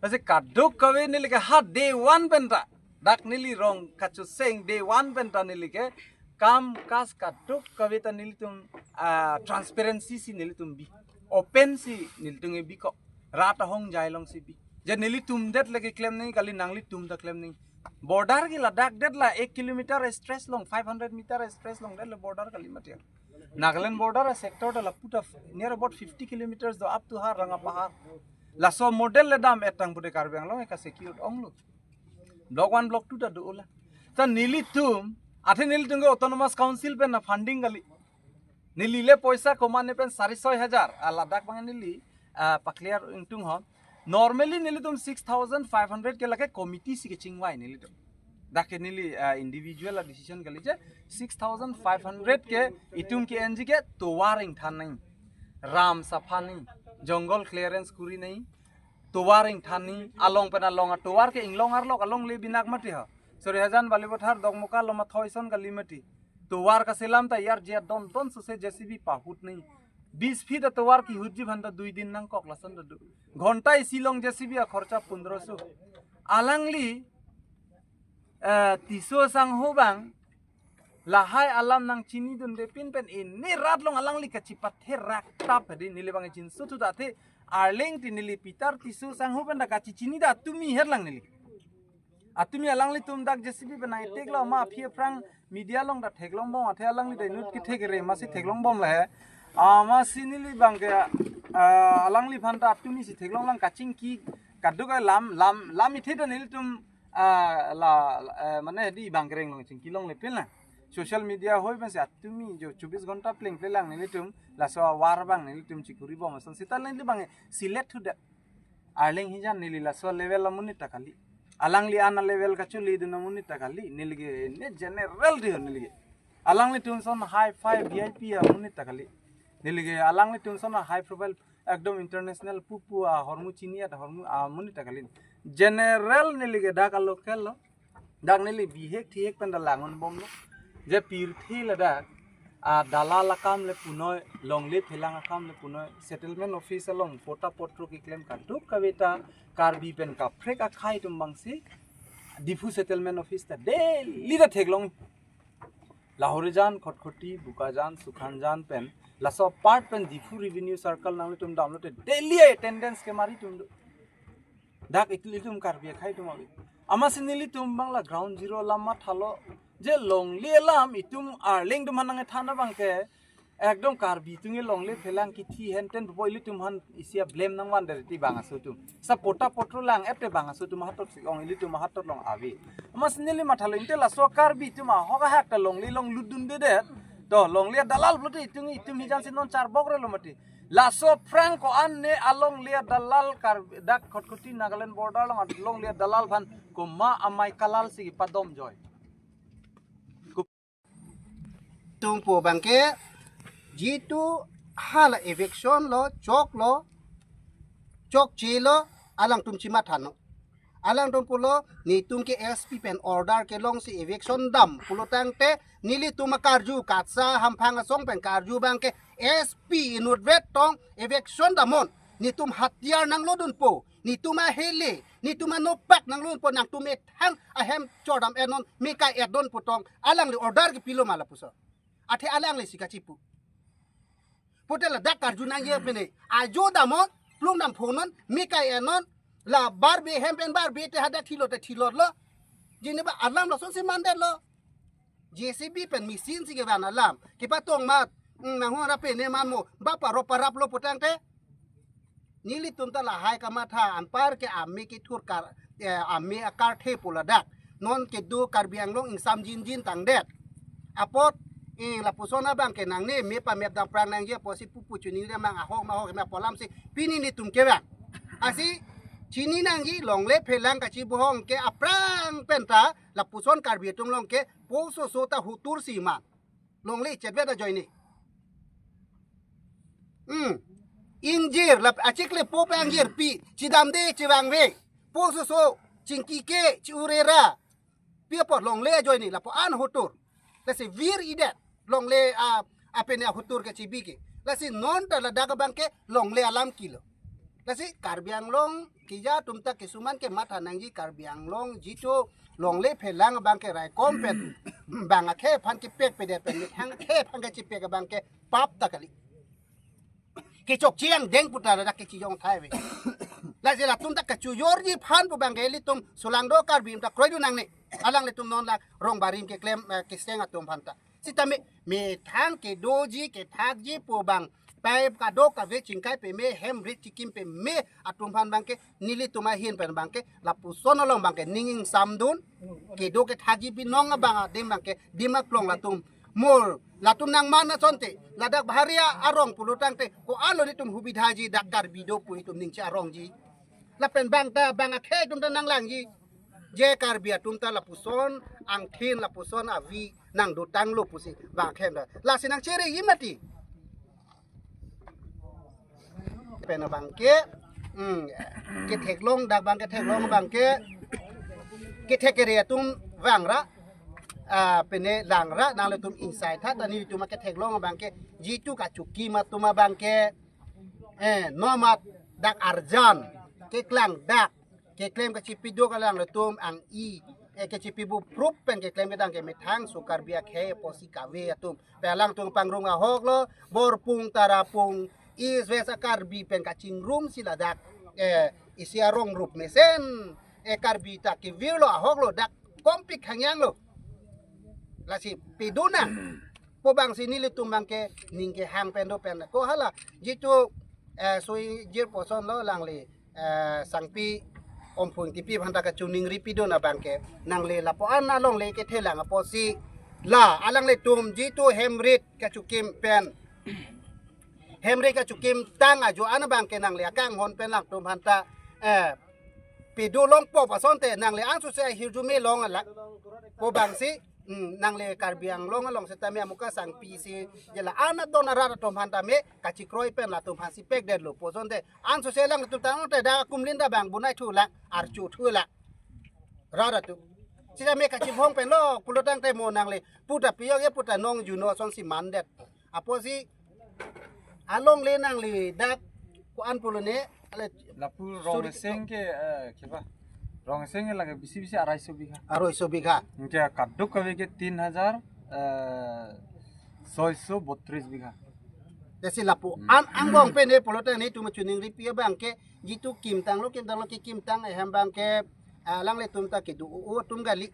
Lasi kadokave neli ke ha day one pen ta, dak neli rong kachuseng day one pen ta neli ke kam kas kadokave ta nelitum, ah, transparency si nelitum bi, open si nelitum kebi ko, rat ahong jai alongsi bi. Je nelitum det le keklem nangji kali, nanglitum ta klem nangji. Border ke ladak det la ek kilometer stretch along, five hundred meter stretch along det le border kali mati. Nagaland border a-sector ta lapu ta near about fifty kilometers do up to ha Rangapahar. Laso model le dam-et tang pute Karbi Anglong ke secure onglo. Block one, block two ta do-o la. Ta nelitum, athe nelitum ke Autonomous Council pen na funding kali. Neli le poisa komatne pen sari soi hajar, ah, ladak abang neli, ah, pa-clear ingtung ho. Normally nelitum six thousand five hundred ke lake committee si kechingvai nelitum. Dak ke neli, ah, individual a-decision kali je, six thousand five hundred ke itum ke-enji ke tovar ingthan nangji, ram sapha nangji, jungle clearance kuri nangji, tovar ingthan nangji, along pen along atovar ke inglong arlok along le binak mati ha. Sori Hajan, Balipathar, Dokmoka, Loma Thoison kali mati. Tovar kaselam ta yarje don don suse J C B pahut nangji. Bis feet atovar kehutji aphan ta dui din nangkok lason ta do. Ghonta isi along J C B akhorcha pondro so. Alangli, eh, Tisso sangho abang lahai alam nangchinidunde pin pen ini rat along alangli kachipatherak tap hedi, neli abang jinso thu ta athe Arleng ti neli Peter Tisso sangho pen ta kachichini ta atumi herlang neli. Atumi alanglitum dak J C B pen nang-eteklo ma aphi aphrang media along ta theklongbom, athe alangli ta inut kethekre masi theklongbom le he. Amatsi neli abang ke, ah, alangliphan ta atumi si theklonglang, kachingki kaduk alam, lam, lam ithe ta nelitum, ah, la, la, eh, mane hedi abang kereng along chingki longle pil na. Social media ahoi pensi atumi jo chobis ghonta plengple lang nelitum laso avar abang nelitum chikuribom ason sita neli abang select thu det. Arleng hijan neli laso level amonit ta kali. Alangli an a-level kachuli dun amonit ta kali. Neli ke ne general di ho neli ke. Alanglitum ason high five V I P amonit ta kali. Neli ke alanglitum ason high profile ekdom international pupu ahormu chini at ahormu amonit ta kali. General neli ke dak a-local lo. Dak neli bihek thihek pen ta langonbomlo. Je pirthe ladak, ah, dalal akam le punoi, longle phelang akam le punoi, settlement office along pota potro keklem kadokave ta Karbi pen kaprek akhei atum abangsi Diphu settlement office ta daily ta theklong. Lahorijan, Khatkhati, Bokajan, Sukhanjan pen laso part pen Diphu revenue circle nanglitum damlote daily attendance kemari atum do. Dak itum, itum Karbi akhei atum ave. Amatsi nelitum abang la ground zero alam mathalo. Je longle alam itum Arleng atum aphan nangthan abang ke ekdom Karbi atum ke longle phelang kithi henten pupo ilitum aphan isi a-blame nangvandet ti bang aso atum. Sa pota potro lang-et te bang aso atum ahatot si ong, ilitum ahatot along ave. Amatsi neli mathalo, inte laso Karbi atum ahok ahak ta longle along lutdundedet. To longle dalal pulote itum, itum hijan si non charbokre lo mati. Laso aphrang ko-an ne alongle dalal Kar-, dak Khatkhati Nagaland border along alongle dalal aphan komat amei kalal si padom joi. Tumpo abang ke jitu hala eviction lo, choklo, chokchelo, alangtum chimathanlo. Alangtum pulo, netum ke S P pen order kelong si eviction dam pulo tangte, nelitum akarju, KATSA hamphang asong pen karju abang ke S P inutvet tong eviction damnon. Netum hatiar nanglodunpo, netum ahele, netum anopak nanglodunpo, nangtum methang ahem chordam-etnon, mekai-etnon pu tong alangli order kepilo ma lapuson. Athe alangli si kachipu. Pute ladak karju nangji pine. Ajo damnon, plung dam phonnon, mekai-etnon, la barbe hem pen barbe te hadak thilot te thilotlo. Jiniba alam lason si mandetlo. J C B pen machine si kevan alam. Kepatong mat, mm, nang hora pene manmo, ba parop paraplo pu tangte. Nelitum ta lahai kamatha anpar ke ame kethur kar, eh, ame akarthe pu ladak. Non kedo Karbi Anglong ingsamjinjin tangdet. Apot, eh, lapuson abang ke nangne me pamep dam prang nangji apotsi pupu chuningri mang ahok mahok me apolam si pini nelitum kevang. Lasi chini nangji longle phelang kachibohong ke aphrang penta lapuson Karbi atum along ke pososo ta hutur si man. Longle chetvet ajoine. Hmm. Ingjir lap achikle po pe angjir pi chidamde chevangve. Pososo chingki ke chi-ure ra. Pi apot longle ajoine lapu-an hutur. Lasi vir idet longle a apene ahutur kachibi ke. Lasi non ta ladak abang ke longle alam kilo. Lasi Karbi Anglong keja atum ta kisuman ke matha nangji Karbi Anglong jitu longle phelang abang ke raikom pen bang akhei aphan kepek pedet pen methang akhei aphan kachepek abang ke pap ta kali. Kechokche angdeng pu ta ladak kechijong thai ave. Lasi latum ta kachojorji aphan pu abang ke ilitum solangdo Karbi ta kroidun nangne. Alanglitum non la rong barim keklem, eh, keseng atum aphan ta. Sitame methang kedoji kethakji pu abang pai kadokave chingkai peme hem rit chikim peme atum aphan abang ke nelitum ahin pen abang ke lapuson along abang ke ning ingsamdun kedo kethakji binong abang adim abang ke Dima Klong latum mur latum nangman asonte ladak Baharia arong pulotangte ko-an lo nelitum hubidhaji dak Karbi do pu itum ningje arongji. Lapen bang ta bang akhei atum ta nanglangji. Je Karbi atum ta lapuson angthin lapuson avi nangdotanglo pusi bang akhei ta. Lasi nangcheriji mati. Pen abang ke, hmm, ketheklong dak abang ketheklong abang ke, kethek area atum vangra, ah, pene langra, nanglitum ingsai tha, ta nelitum ketheklong abang ke, jitu kachukim atum abang ke, eh, nomat dak arjan, keklang dak, keklem kachipido alanglitum ang-i, eh, kachipibu prup pen keklem kedang ke methang so Karbi akhei apotsi kave atum. Pen alangtum pangrum ahok lo, Borpung, Tarapung, East West a-Karbi pen kachingrum si ladak, eh, isi arong rup mesen, eh, Karbi ta kevirlo ahok lo dak kompik hangyang lo. Lasi piduna. Pu abang si nelitum abang ke ning kehang pen do pen. Ko hala jitu, eh, soi jir poson lo langli, eh, sangpi Omphung Ingtipi aphan ta kachiningri pidun abang ke. Nangli lapu-an alongle kethelang apotsi la alanglitum jitu hem rit kachukim pen. Hem rit kachukim tang ajo an abang ke nangli akanghon pen latum aphan ta, eh, pido longpo asonte nangli ansose ahirjume long alak. Pu abang si, hmm, nangli Karbi Anglong along sitame amuka sangpi si jela anat don arat atum aphan tame kachikroi pen latum aphan si pekdetlo pu asonte ansose alangtum tangte dak akumlin ta bang bunai thu lak archu thu lak. Rat atum. Sitame kachibhong pen lo pulotangte mo nangli pu ta piyok ye pu ta nong juno asonsi mandet. Apotsi alongle nangli dak ko-an pulo ne ale Lapu suri Rongseng ke, eh, kiba? Rongseng ke lake bisi bisi arai so bigha. Arai so bigha. Anke kadokave ke tin hajar, eh, soi so botris bigha. Lasi lapu Hmm. an angbong pen e pulote nelitum chiningripi abang ke jitu kimtanglo kimtanglo kekimtang ahem abang ke, ah, alanglitum ta kedo-o atum kali.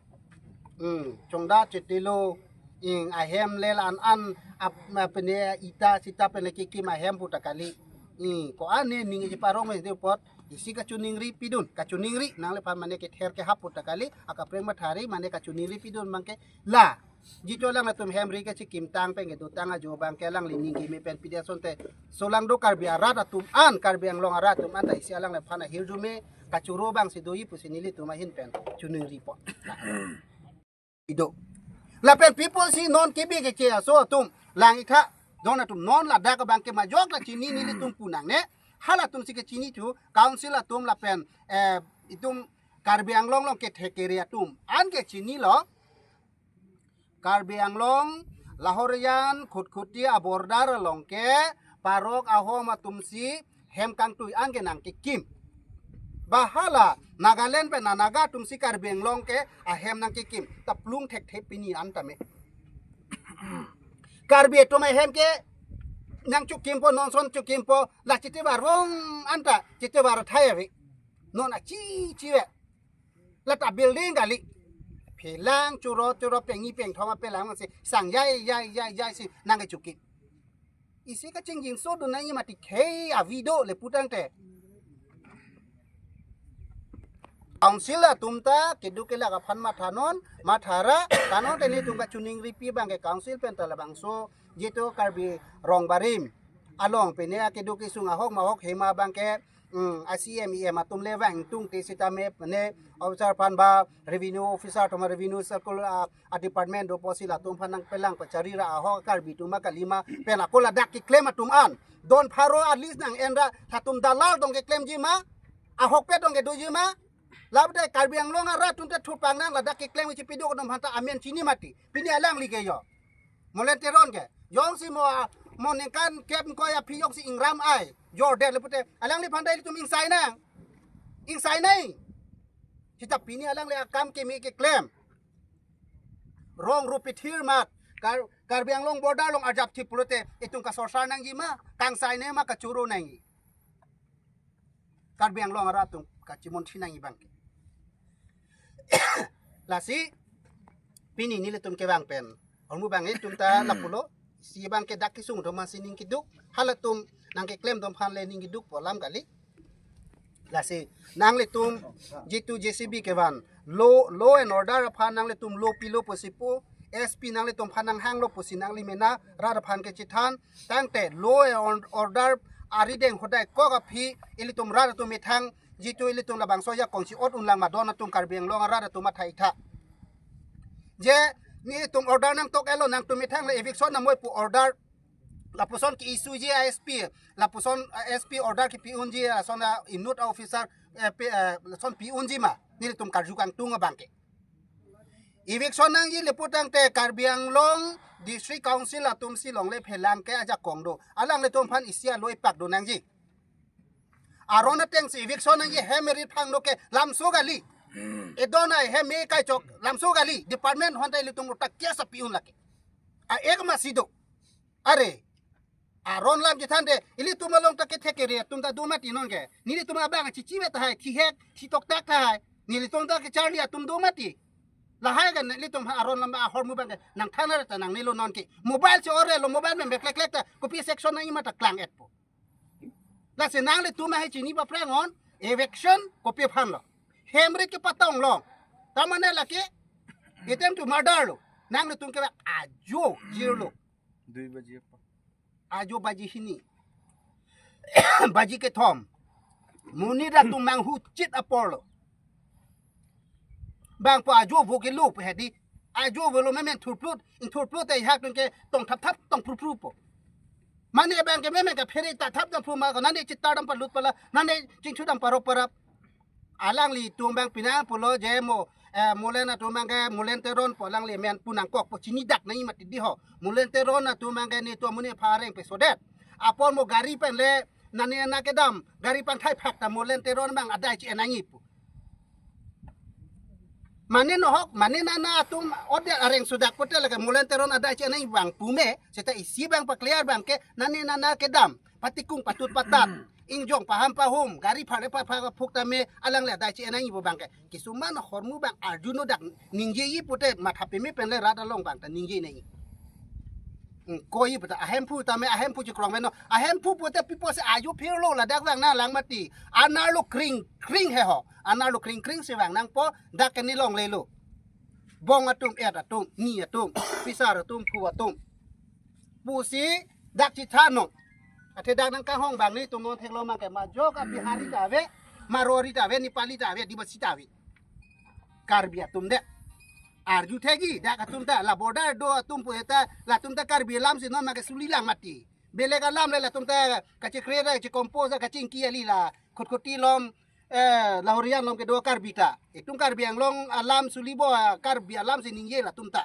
Hmm, chongda chetilo, ing ahem le la-an an ap, apene ita sita pen le kekim ahem pu ta kali. Ing ko-an ne ning cheparong me de apot isi kachiningri pidun, kachiningri nangliphan mane kether kehap pu ta kali, akaprek mathari mane kachiningri pidun abang ke la. Jitu alanglitum hem rit kachikimtang pen kedotang ajo abang ke alangli ning keme pen pide asonte. Solangdo Karbi arat atum an, Karbi Anglong arat atum an ta isi alangliphan ahirjume kachoro abang si doji pusi nelitum ahin pen chiningripo. Ido. Lapen people si non kebi keche aso atum lang-ik tha don atum non ladak abang ke majok la chini nelitum pu nangne. Halatum si kechini thu council atum lapen, eh, itum Karbi Anglong along kethek area atum an ke chinilo. Karbi Anglong, Lahorijan, Khutkhuti a-border along ke, Parok ahom atum si, hem kangtui an ke nangkekim. Ba hala, Nagaland pen Naga atum si Karbi Anglong ke, ahem nangkekim. Ta plung thekthe pini an tame. Karbi atum ahem ke, nangchukimpo, nonson chukimpo, la chiti barong anta, chiti bar thai ave. Non achi chive. La ta building kali. Phelang churo churo pengni pengthom apelang si sang jai jai jai jai si nangkechukim. Isi kachingjinso dun nangji mati khei avi do le putangte. Council atum ta keduk kelak aphan mathanon, mathara, tangte nelitum kachiningripi abangke council pen ta labangso jitu Karbi Rongbarim along pine akeduk kesung ahok mahok hema abangke, mm, a C M E M atum le vangtungte sitame pine officer aphan ba revenue officer atum, revenue circle a, a department do pusi latum aphan nangpelang pacharira ahok Karbi atum ma kali ma pen ako ladak keklem atum an. Don pharo a-list nang-enra, latum dalal dong keklemji ma, ahokpet dong kedoji ma, lapu de Karbi Anglong arat atum ta thurpang nang ladak keklem chipiduk atum aphan ta amen chini mati. Pini alangli ke jo. Molen Teron ke. Jongsi mo, mo ningkan kep ko ya phi jongsi ingram ai. Jordet le pute. Alangliphan ta ilitum ingsai nang. Ingsai nai. Seta pini alangli akam keme keklem. Rong rupi thir mat. Kar-, Karbi Anglong border along arjap thip pulote itum kasorsar nangji ma. Kangsai nai ma kachoro nangji. Karbi Anglong arat atum kachimon thinang abangke. Lasi pini nelitum kevang pen ahormu abang itum ta lapulo, isi abangke dak kesung atum masi ning keduk, halatum nangkeklem atum aphan le ning keduk pu alam kali. Lasi nanglitum jitu J C B kevan, law, law and order aphan nanglitum lo pilo pusi pu, S P nanglitum aphan nanghanglo pusi nangli mena rat aphan kechethan, tangte law and order arideng hodai kok aphi ilitum rat atum methang jitu ilitum labangso ajakong si-ot unlang ma don atum Karbi Anglong arat atum athai tha. Je nelitum order nangtok-etlo, nangtum methang le eviction namoi pu order lapuson ke-issue ji a S P, lapuson, eh, S P order kepi unji, eh, lason, eh, inut officer, eh, pi-, eh, lason pi unji ma, nelitum karju kangtung abangke. Eviction nangji le pu tangte Karbi Anglong District Council atum si longle phelang ke ajakong do. Alanglitum aphan isi alo ipak do nangji. Aron ateng si eviction nangji, hem rit phang do ke lamso kali. Edon ai hem me kai chok lamso kali. Department aphan ta ilitum utak kiasa pi un lake. A-ek masi do. Are. Aron lam chethan de, ilitum along ta kethek kere atum ta do mati non ke. Nelitum abang chichi ve tahai, thihek, thitoktak tahai. Nelitum ta kecharli atum do mati. Lahai kan nelitum ha aron lam ahormu abangke nangthan ra ta nangnelo non ke. Mobile si orelo, mobile men beklek klek ta kopi section nangji ma ta klang-etpo. Lasi nanglitum ahe chini paprang on, eviction kopi aphan lo. Hem rit kepatong lo. Ta mane lake attempt to murder lo. Nanglitum ke ajo jirlo. Dui baji apa? Ajo baji hini. Baji kethom. Monit atum manghu chit apor lo. Bang pu ajo vo kelo pu hedi. Ajo vo lo memen thurplut, in thurplut te hak ke tong thap thap tong phru phru po. Mane abangke memen ka phere ta thap dam phru ma ko nane chitar dam palut pala, nane chingchu dam parop parap. Alanglitum abang pinang pulo je mo, eh, Molen atum abangke Molen Teron pu alangli men pu nangkok po chini dak nai mati di ho. Molen Teron atum abangke nelitum amonit aphan areng pesodet. Apor mo gari pen le nane nana kedam, gari pangthai phak ta Molen Teron abang adai chi-en nangji pu. Mane nohok, mane nana atum ode areng sudak pote lake Molen Teron adai chi-en nangji abang pume, seta isi abang pa-clear abangke nane nana kedam, patikung patut patat, ingjong paham pahum, gari phare pa pha phuk tame alangli adai chi-en nangji pu abangke. Kisuman ahormu abang arjuno dak ningjeji pote matha peme pen le rat along abang ta ningje nangji. Hmm, koi puta ahemphu tame ahemphu chikrong meno. Ahemphu puta pipo se ajo phirlo ladak vang nanglang mati. Anerlo kring kring he ho. Anerlo kring kring si vang nangpo dak ke ne longlelo. Bong atum, et atum, ni atum, pisar atum, phu atum. Pusi dak chithan non. Athe dak nangkahong abang nelitum non theklo ma ke majok a Bihari ta ave, Marwari ta ave, Nepali ta ave, Adivasi ta ave. Karbi atum de. Arju thekji, dak atum ta, la border do atum pu eta, latum ta Karbi alam si non ma ke suli lang mati. Belek alam le latum ta kachekre ra, kachekompose ra, kachingki kali la, Khutkhuti along, eh, Lahorian along kedo Karbi ta. Itum Karbi Anglong alam suli bo, Karbi alam si ningje latum ta.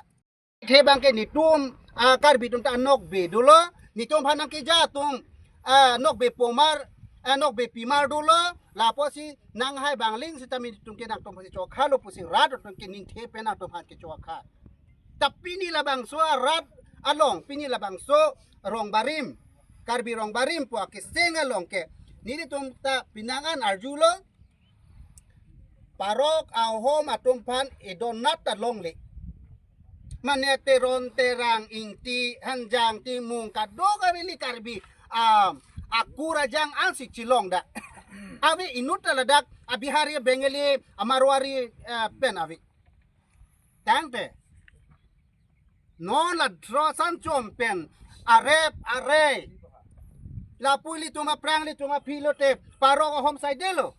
Athe abangke nelitum, ah, Karbi atum ta anokbe dolo, nelitum aphan nangkeja atum, ah, nokbe pomar, ah, nokbe pimar dolo, lapusi nanghai bangling sitame nelitum ke nangtum aphan si chokha lo pusi rat atum ke ningthe pen nangtum aphan ke chokha. Ta pini labangso arat along, pini labangso Rongbarim, Karbi Rongbarim pu akeseng along ke, nelitum ta pinang an arjulo, Parok ahom atum aphan idonat ta longle. Mane Teron, Terang, Ingti, Hanjang, Timung, kadokave ili Karbi, ah, akur ajang ansi chilong dak. Ave inut ta ladak a Bihari, Bengali, a Marwari, eh, pen ave. Tangte non la drosan chom pen arep are. Lapu ilitum aphrang ilitum aphi lote parok ahom saidelo.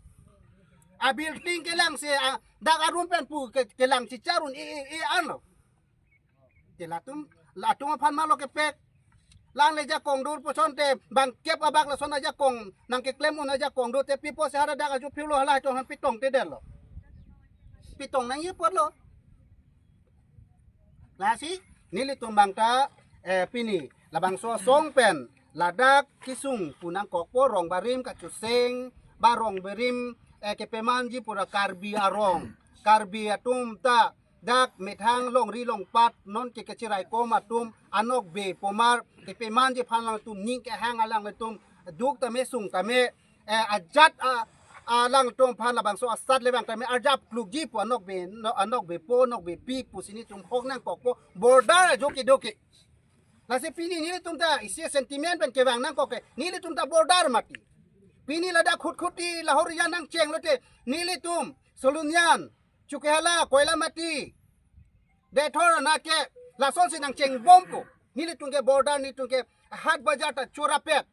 A building kelang si, a dak arum pen pu ke, kelang chichar un-e e, e anlo. Te latum, latum aphan malo kepek. Lang le ajakong dur pusonte bang kep abak lason ajakong nangkeklem un ajakong dur te pi pusi hadak dak aju philo halahai tong han pitong te derlo. Pitong nangji apotlo. Lasi nelitum bang ta, eh, pini labangso asong pen ladak kesung pu nangkokpo, rong barim kachuseng, ba rong barim, eh, kepemanji pura Karbi arong. Karbi atum ta dak methang longri longpat non ke kachiraikom atum anokbe pomar kepemanji aphan alangtum ning kehang, alangtum duk tame sung tame, eh, ajat a, alangtum aphan labangso asat le bang tame arjap klukji pu anokbe, no, anokbepo, anokbepi pusi nelitum hok nangkokpo, border ajo kedo ke. Lasi pini nelitum ta isi sentiment pen kevang nangkok ke, nelitum ta border mati. Pini ladak Khutkhuti, Lahorijan nangcheng lote nelitum Solunyan, Chokihola, Koilamati, Deithor anat ke lasonsi nangchengbompo. Nelitum ke border, nelitum ke hat bajar ta chorapet.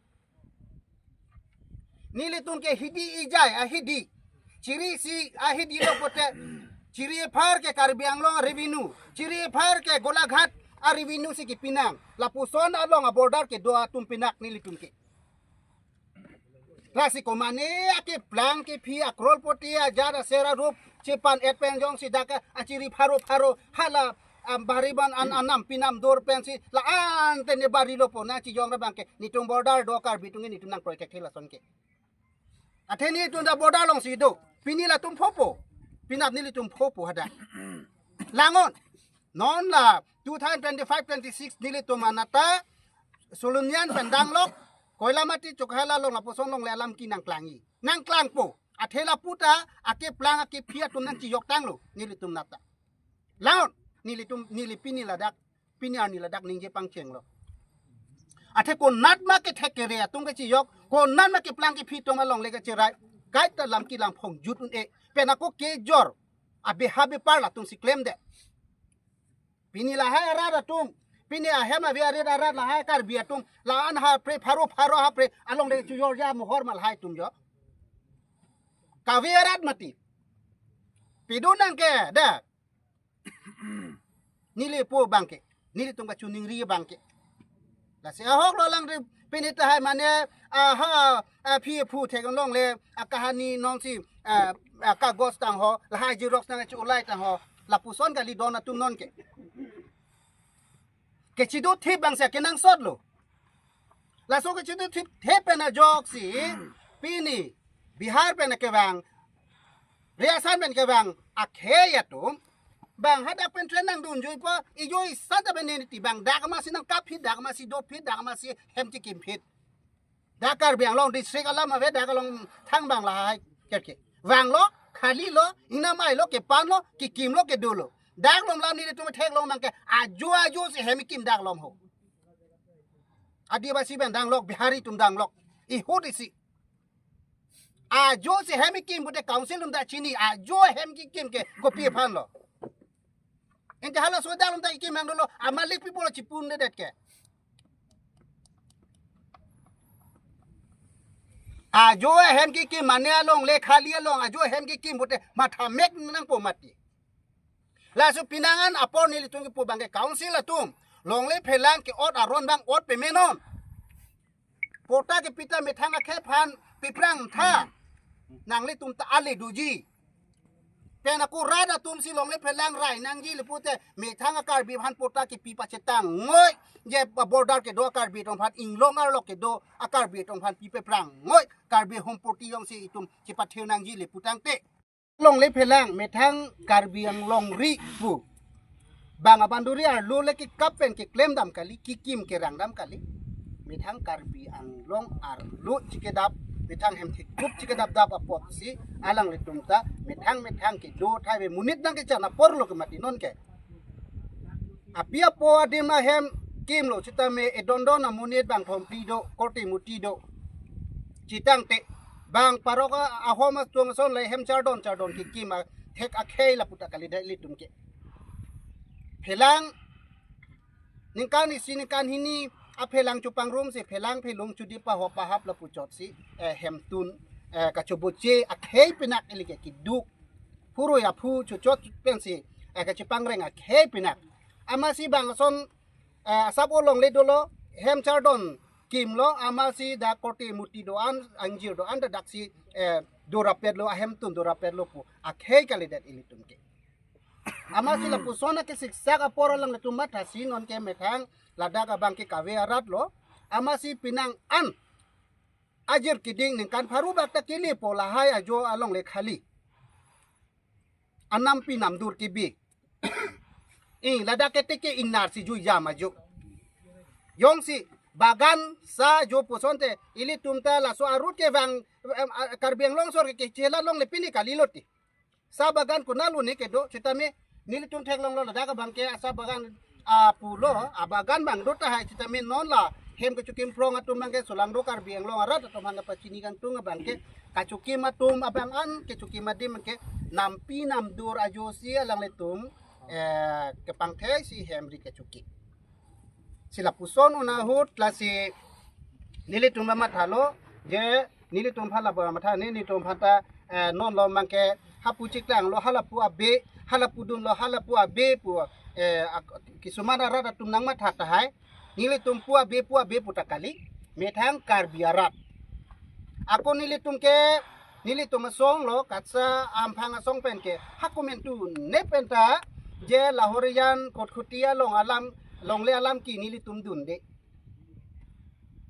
Nelitum ke hidi ijai ahidi. Chiri si ahidi lo pote. Chiri aphar ke Karbi Anglong revenue. Chiri aphar ke Golaghat a revenue si kipinang. Lapuson along a border kedo atum pinak nelitum ke. Lasi komane akeplang kephi a crorepati ajat aser arup chepan-et pen jongsi dak achiri pharo pharo hala, am, bariban an anam pinam dur pensi la-an te ne barilo pona chijong ra bang ke nelitum border do Karbi atum ke nelitum nang protect lason ke. Athe nelitum ta border alongsi do. Pini latum phopo. Pinap nelitum phopo hadak. Langon. Non la two thousand twenty-five twenty-six nelitum anat ta Solunyan pen danglok, Koilamati, Chokihola along lapuson along le alam ke nangklangji. Nangklangpo. Athe lapu ta akeplang akephi atum nangchijok tanglo nelitum anat ta. Langon, nelitum, neli pini ladak, pini arni ladak ningje pangchenglo. Athe konat ma kethek kere atum kachijok, konat ma keplang kephi atum along le kachirai, kaita lam kelang phongjut un-e. Pen ako kejor, abeha bepar latumsi klemdet. Pini lahai arat atum, pini ahem ave arit arat lahai Karbi atum, la-an hapre pharo pharo hapre along le chujor ja mohor ma lahai atum jo. Kave arat mati. Pidun nang ke, da. Neli pu bang ke, nelitum kachiningri bang ke. Lasi ahok lo lang ri pini tahai mane, aha, aphi aphu thek along le, akahani nongsi, a, akagos tang ho, lahai xerox nang chu ulai tang ho, lapuson kali don atum non ke. Kechido thip bang si kenangsot lo. Laso kechido thip, thip pen ajoksi, pini, Bihar pen kevang, riasan pen kevang, akhei atum, bang hadak pen train nangdunjuipo, ijo isat aben niti bang, dak masi nangkap phit, dak masi do phit, dak masi hem chikim phit. Dak Karbi Anglong district alam ave, dak along thang bang lahai kerke. Vanglo, khalilo, inamai lo, kepanlo, kikimlo, kedolo. Dak lom lam nelitum theklong bang ke, ajo ajo si hem kim dak lom ho. Adivasi pen danglok, Bihari atum danglok. Ihut isi. Ajo si hem kim pute council atum ta chini, ajo hem kikim ke kopi aphan lo. Ente halaso dak atum ta kikim nangdolo, amalik people chipundedet ke. Ajo hem kikim mane along le khali along, ajo hem kikim pute matha mek nangpo mati. Laso pinangan apor nelitum kipu bang ke council atum longle phelang ke-ot aron bang ot pemenon. Patta kepi ta methang akhei aphan peprang tha. Nanglitum ta ale doji. Pen ako rat atum si longle phelang rai nangji le pute methang a Karbi aphan patta kepi pachetang ngoi. Je border kedo a Karbi atum aphan inglong arlo kedo a Karbi atum aphan pi peprang ngoi. Karbi Home Party jongsi itum chipathir nangji le pu tangte. Longle phelang methang Karbi Anglong ri pu. Bang a boundary arlo le kekap pen keklem dam kali, kikim kerang dam kali. Methang Karbi Anglong arlo chikedap, methang hem thekup chikedap dap apotsi, alanglitum ta, methang methang kedo thai ave monit nangkechan apor lo ke mati non ke. Api apo adim ahem kimlo sitame edondon amonit bang thom phli do, korte muti do. Chitangte Bang parok a-, ahom asong ason le hem chardon chardon kekim athek akhei lapu ta kalidet ilitum ke. Phelang ningkan isi ningkan hini aphelang chopangrum si phelang phelung chodi pahop pahap lapu chot si, eh, hemtun, eh, kachoboche akhei pinak ili ke kiduk. Phurui aphu chochot pensi, eh, kachipangreng akhei pinak. Amatsi bang ason, eh, asap olongle dolo, hem chardon kimlo, amatsi dak korte muti do-an, angjir do-an, dadak si, eh, dorapetlo, ahemtun dorapetlo pu akhei kalidet ilitum ke. Amatsi lapuson akesiksak apor alanglitum mathasi non ke methang ladak abang ke kave arat lo. Amatsi penang an ajir kiding ningkan pharo bak ta kelepo lahai ajo alongle khali. Anampi namdur kebi. Eh, ladak kete ke ingnar si ju jam ajo. Jongsi bagan sa jo pusonte ilitum ta laso arut ke bang, em, a, Karbi Anglong sor ke kechela longle pini kali loti. Sa bagan konat lo ne kedo, sitame nelitum theklonglo ladak abang ke asa bagan, ah, pulo, ah, bagan bang do tahai sitame non la hem kechokim phrong atum abang ke solangdo Karbi Anglong arat atum aphan pachini kangtung abang ke kachokim atum abang an kechokim adim ke nampi namdur ajo si alanglitum, eh, kepangthai si hem ri kechokim. Si lapuson un ahut lasi nelitum mathalo je nelitum aphan lapu matha ne nelitum aphan ta, eh, non lo abang ke hapu chiklang lo halapu abe, halapu dun lo halapu abe pu, eh, ak-, kisuman arat atum nangmatha tahai. Nelitum pu abe pu abe pu ta kali. Methang Karbi arat. Ako nelitum ke, nelitum asong lo, katsa amphang asong pen ke, ha komentu ne pen ta, je lahorian kotkhoti along alam, longle alam ke nelitum dunde.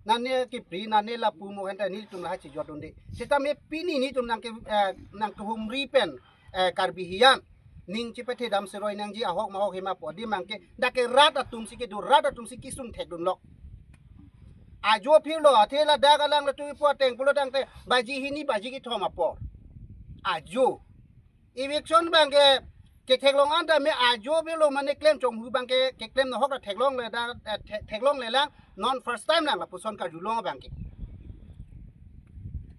Nane kipri, nane lapu mo hen ta nelitum lahai chijot dunde. Sitame pini nelitum nang ke, eh, nang kehumri pen, eh, Karbi hian ning chipethe dam seroi nangji ahok mahok hima po di abang ke dak ke rat atum si kedo rat atum si kisung thekdunlo. Ajo phirlo athe ladak alanglitum ipo ateng pulo tangte baji hini baji kethom apor. Ajo. Eviction abang ke ketheklong an ta me ajo phirlo mane klem chonghu abang ke keklem nohok ta theklongle da, eh, the-, theklongle lang non first time lang lapuson karjulong abang ke.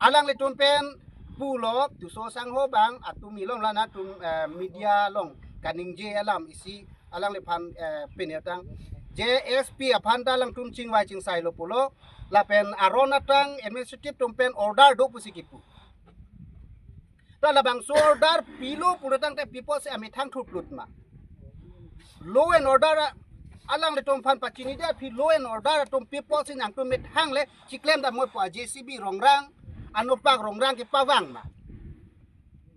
Alanglitum pen pulo Tisso sangho abang atum ilong lana atum, eh, media along kaningje alam isi alangliphan, eh, pine tang. Je S P aphan ta alangtum chingvai chingsai lo pulo lapen aron atang administrative atum pen order do pusi kipu. Ta labangso order pilo pulo tangte pipo si amethang thuplut ma. Law and order a-, alanglitum aphan pachini de aphi law and order atum pipo si nangtum methang le chiklem damnoi po a J C B rongrang, anopak rongrang kepavang ma.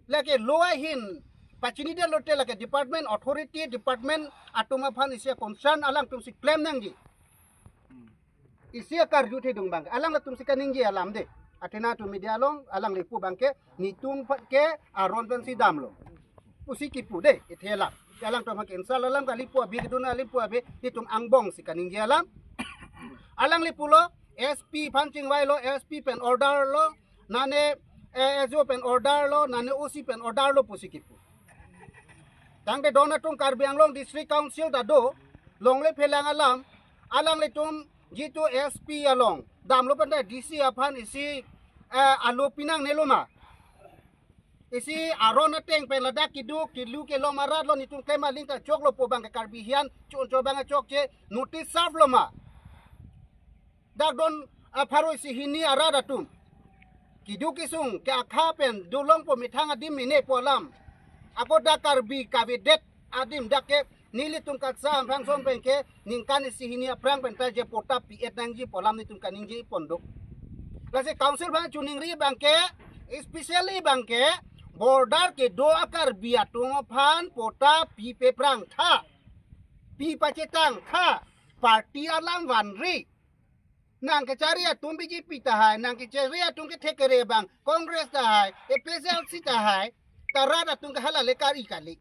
Lake law ahin pachini de lote lake department authority department atum aphan isi concern alangtum si klem nangji. Isi akarju thedung abang ke. Alanglitum si kaningje alam de. Athena atum media along, alangli pu abang ke, netum aphan ke, aron pen si damlo. Pusi kipu de, ithe alam. Alangtum aphan ke insal alam kali pu abe kedun alim pu abe, netum angbong si kaningje alam. Alangli pulo, S P aphan chingvailo, S P pen order lo, nane, eh, S D O pen order lo, nane O C pen order lo pusi kipu. Tangte don atum Karbi Anglong District Council ta do, longle phelang alam, alanglitum jitu S P along damlo pen ta D C aphan isi, eh, alo pinangnelo ma. Isi aron ateng pen ladak kidu, kilu kelom arat lo netum klem aling ta choklo pu abang ke Karbi hian, chun cho abang chokche, notice serve lo ma. Dak don, ah, pharo isi hini arat atum. Kidu kisung ke akha pen dolong po methang adim mene po alam. Ako dak Karbi kavedet adim dak ke nelitum katsa amphang som pen ke ningkan isi hini aphrang pen ta je patta pi-et nangji pu alam netum kaningje pon do. Lasi council abang chiningri abang ke, especially abang ke border kedo a Karbi atum aphan patta pipe prang tha. Pi pachetang tha. Party alam vanri. Nang kechari atum B J P tahai, nang kechari atum kethek kere abang, Congress tahai, A P H L C tahai, ta rat atum ke hala le kari kali.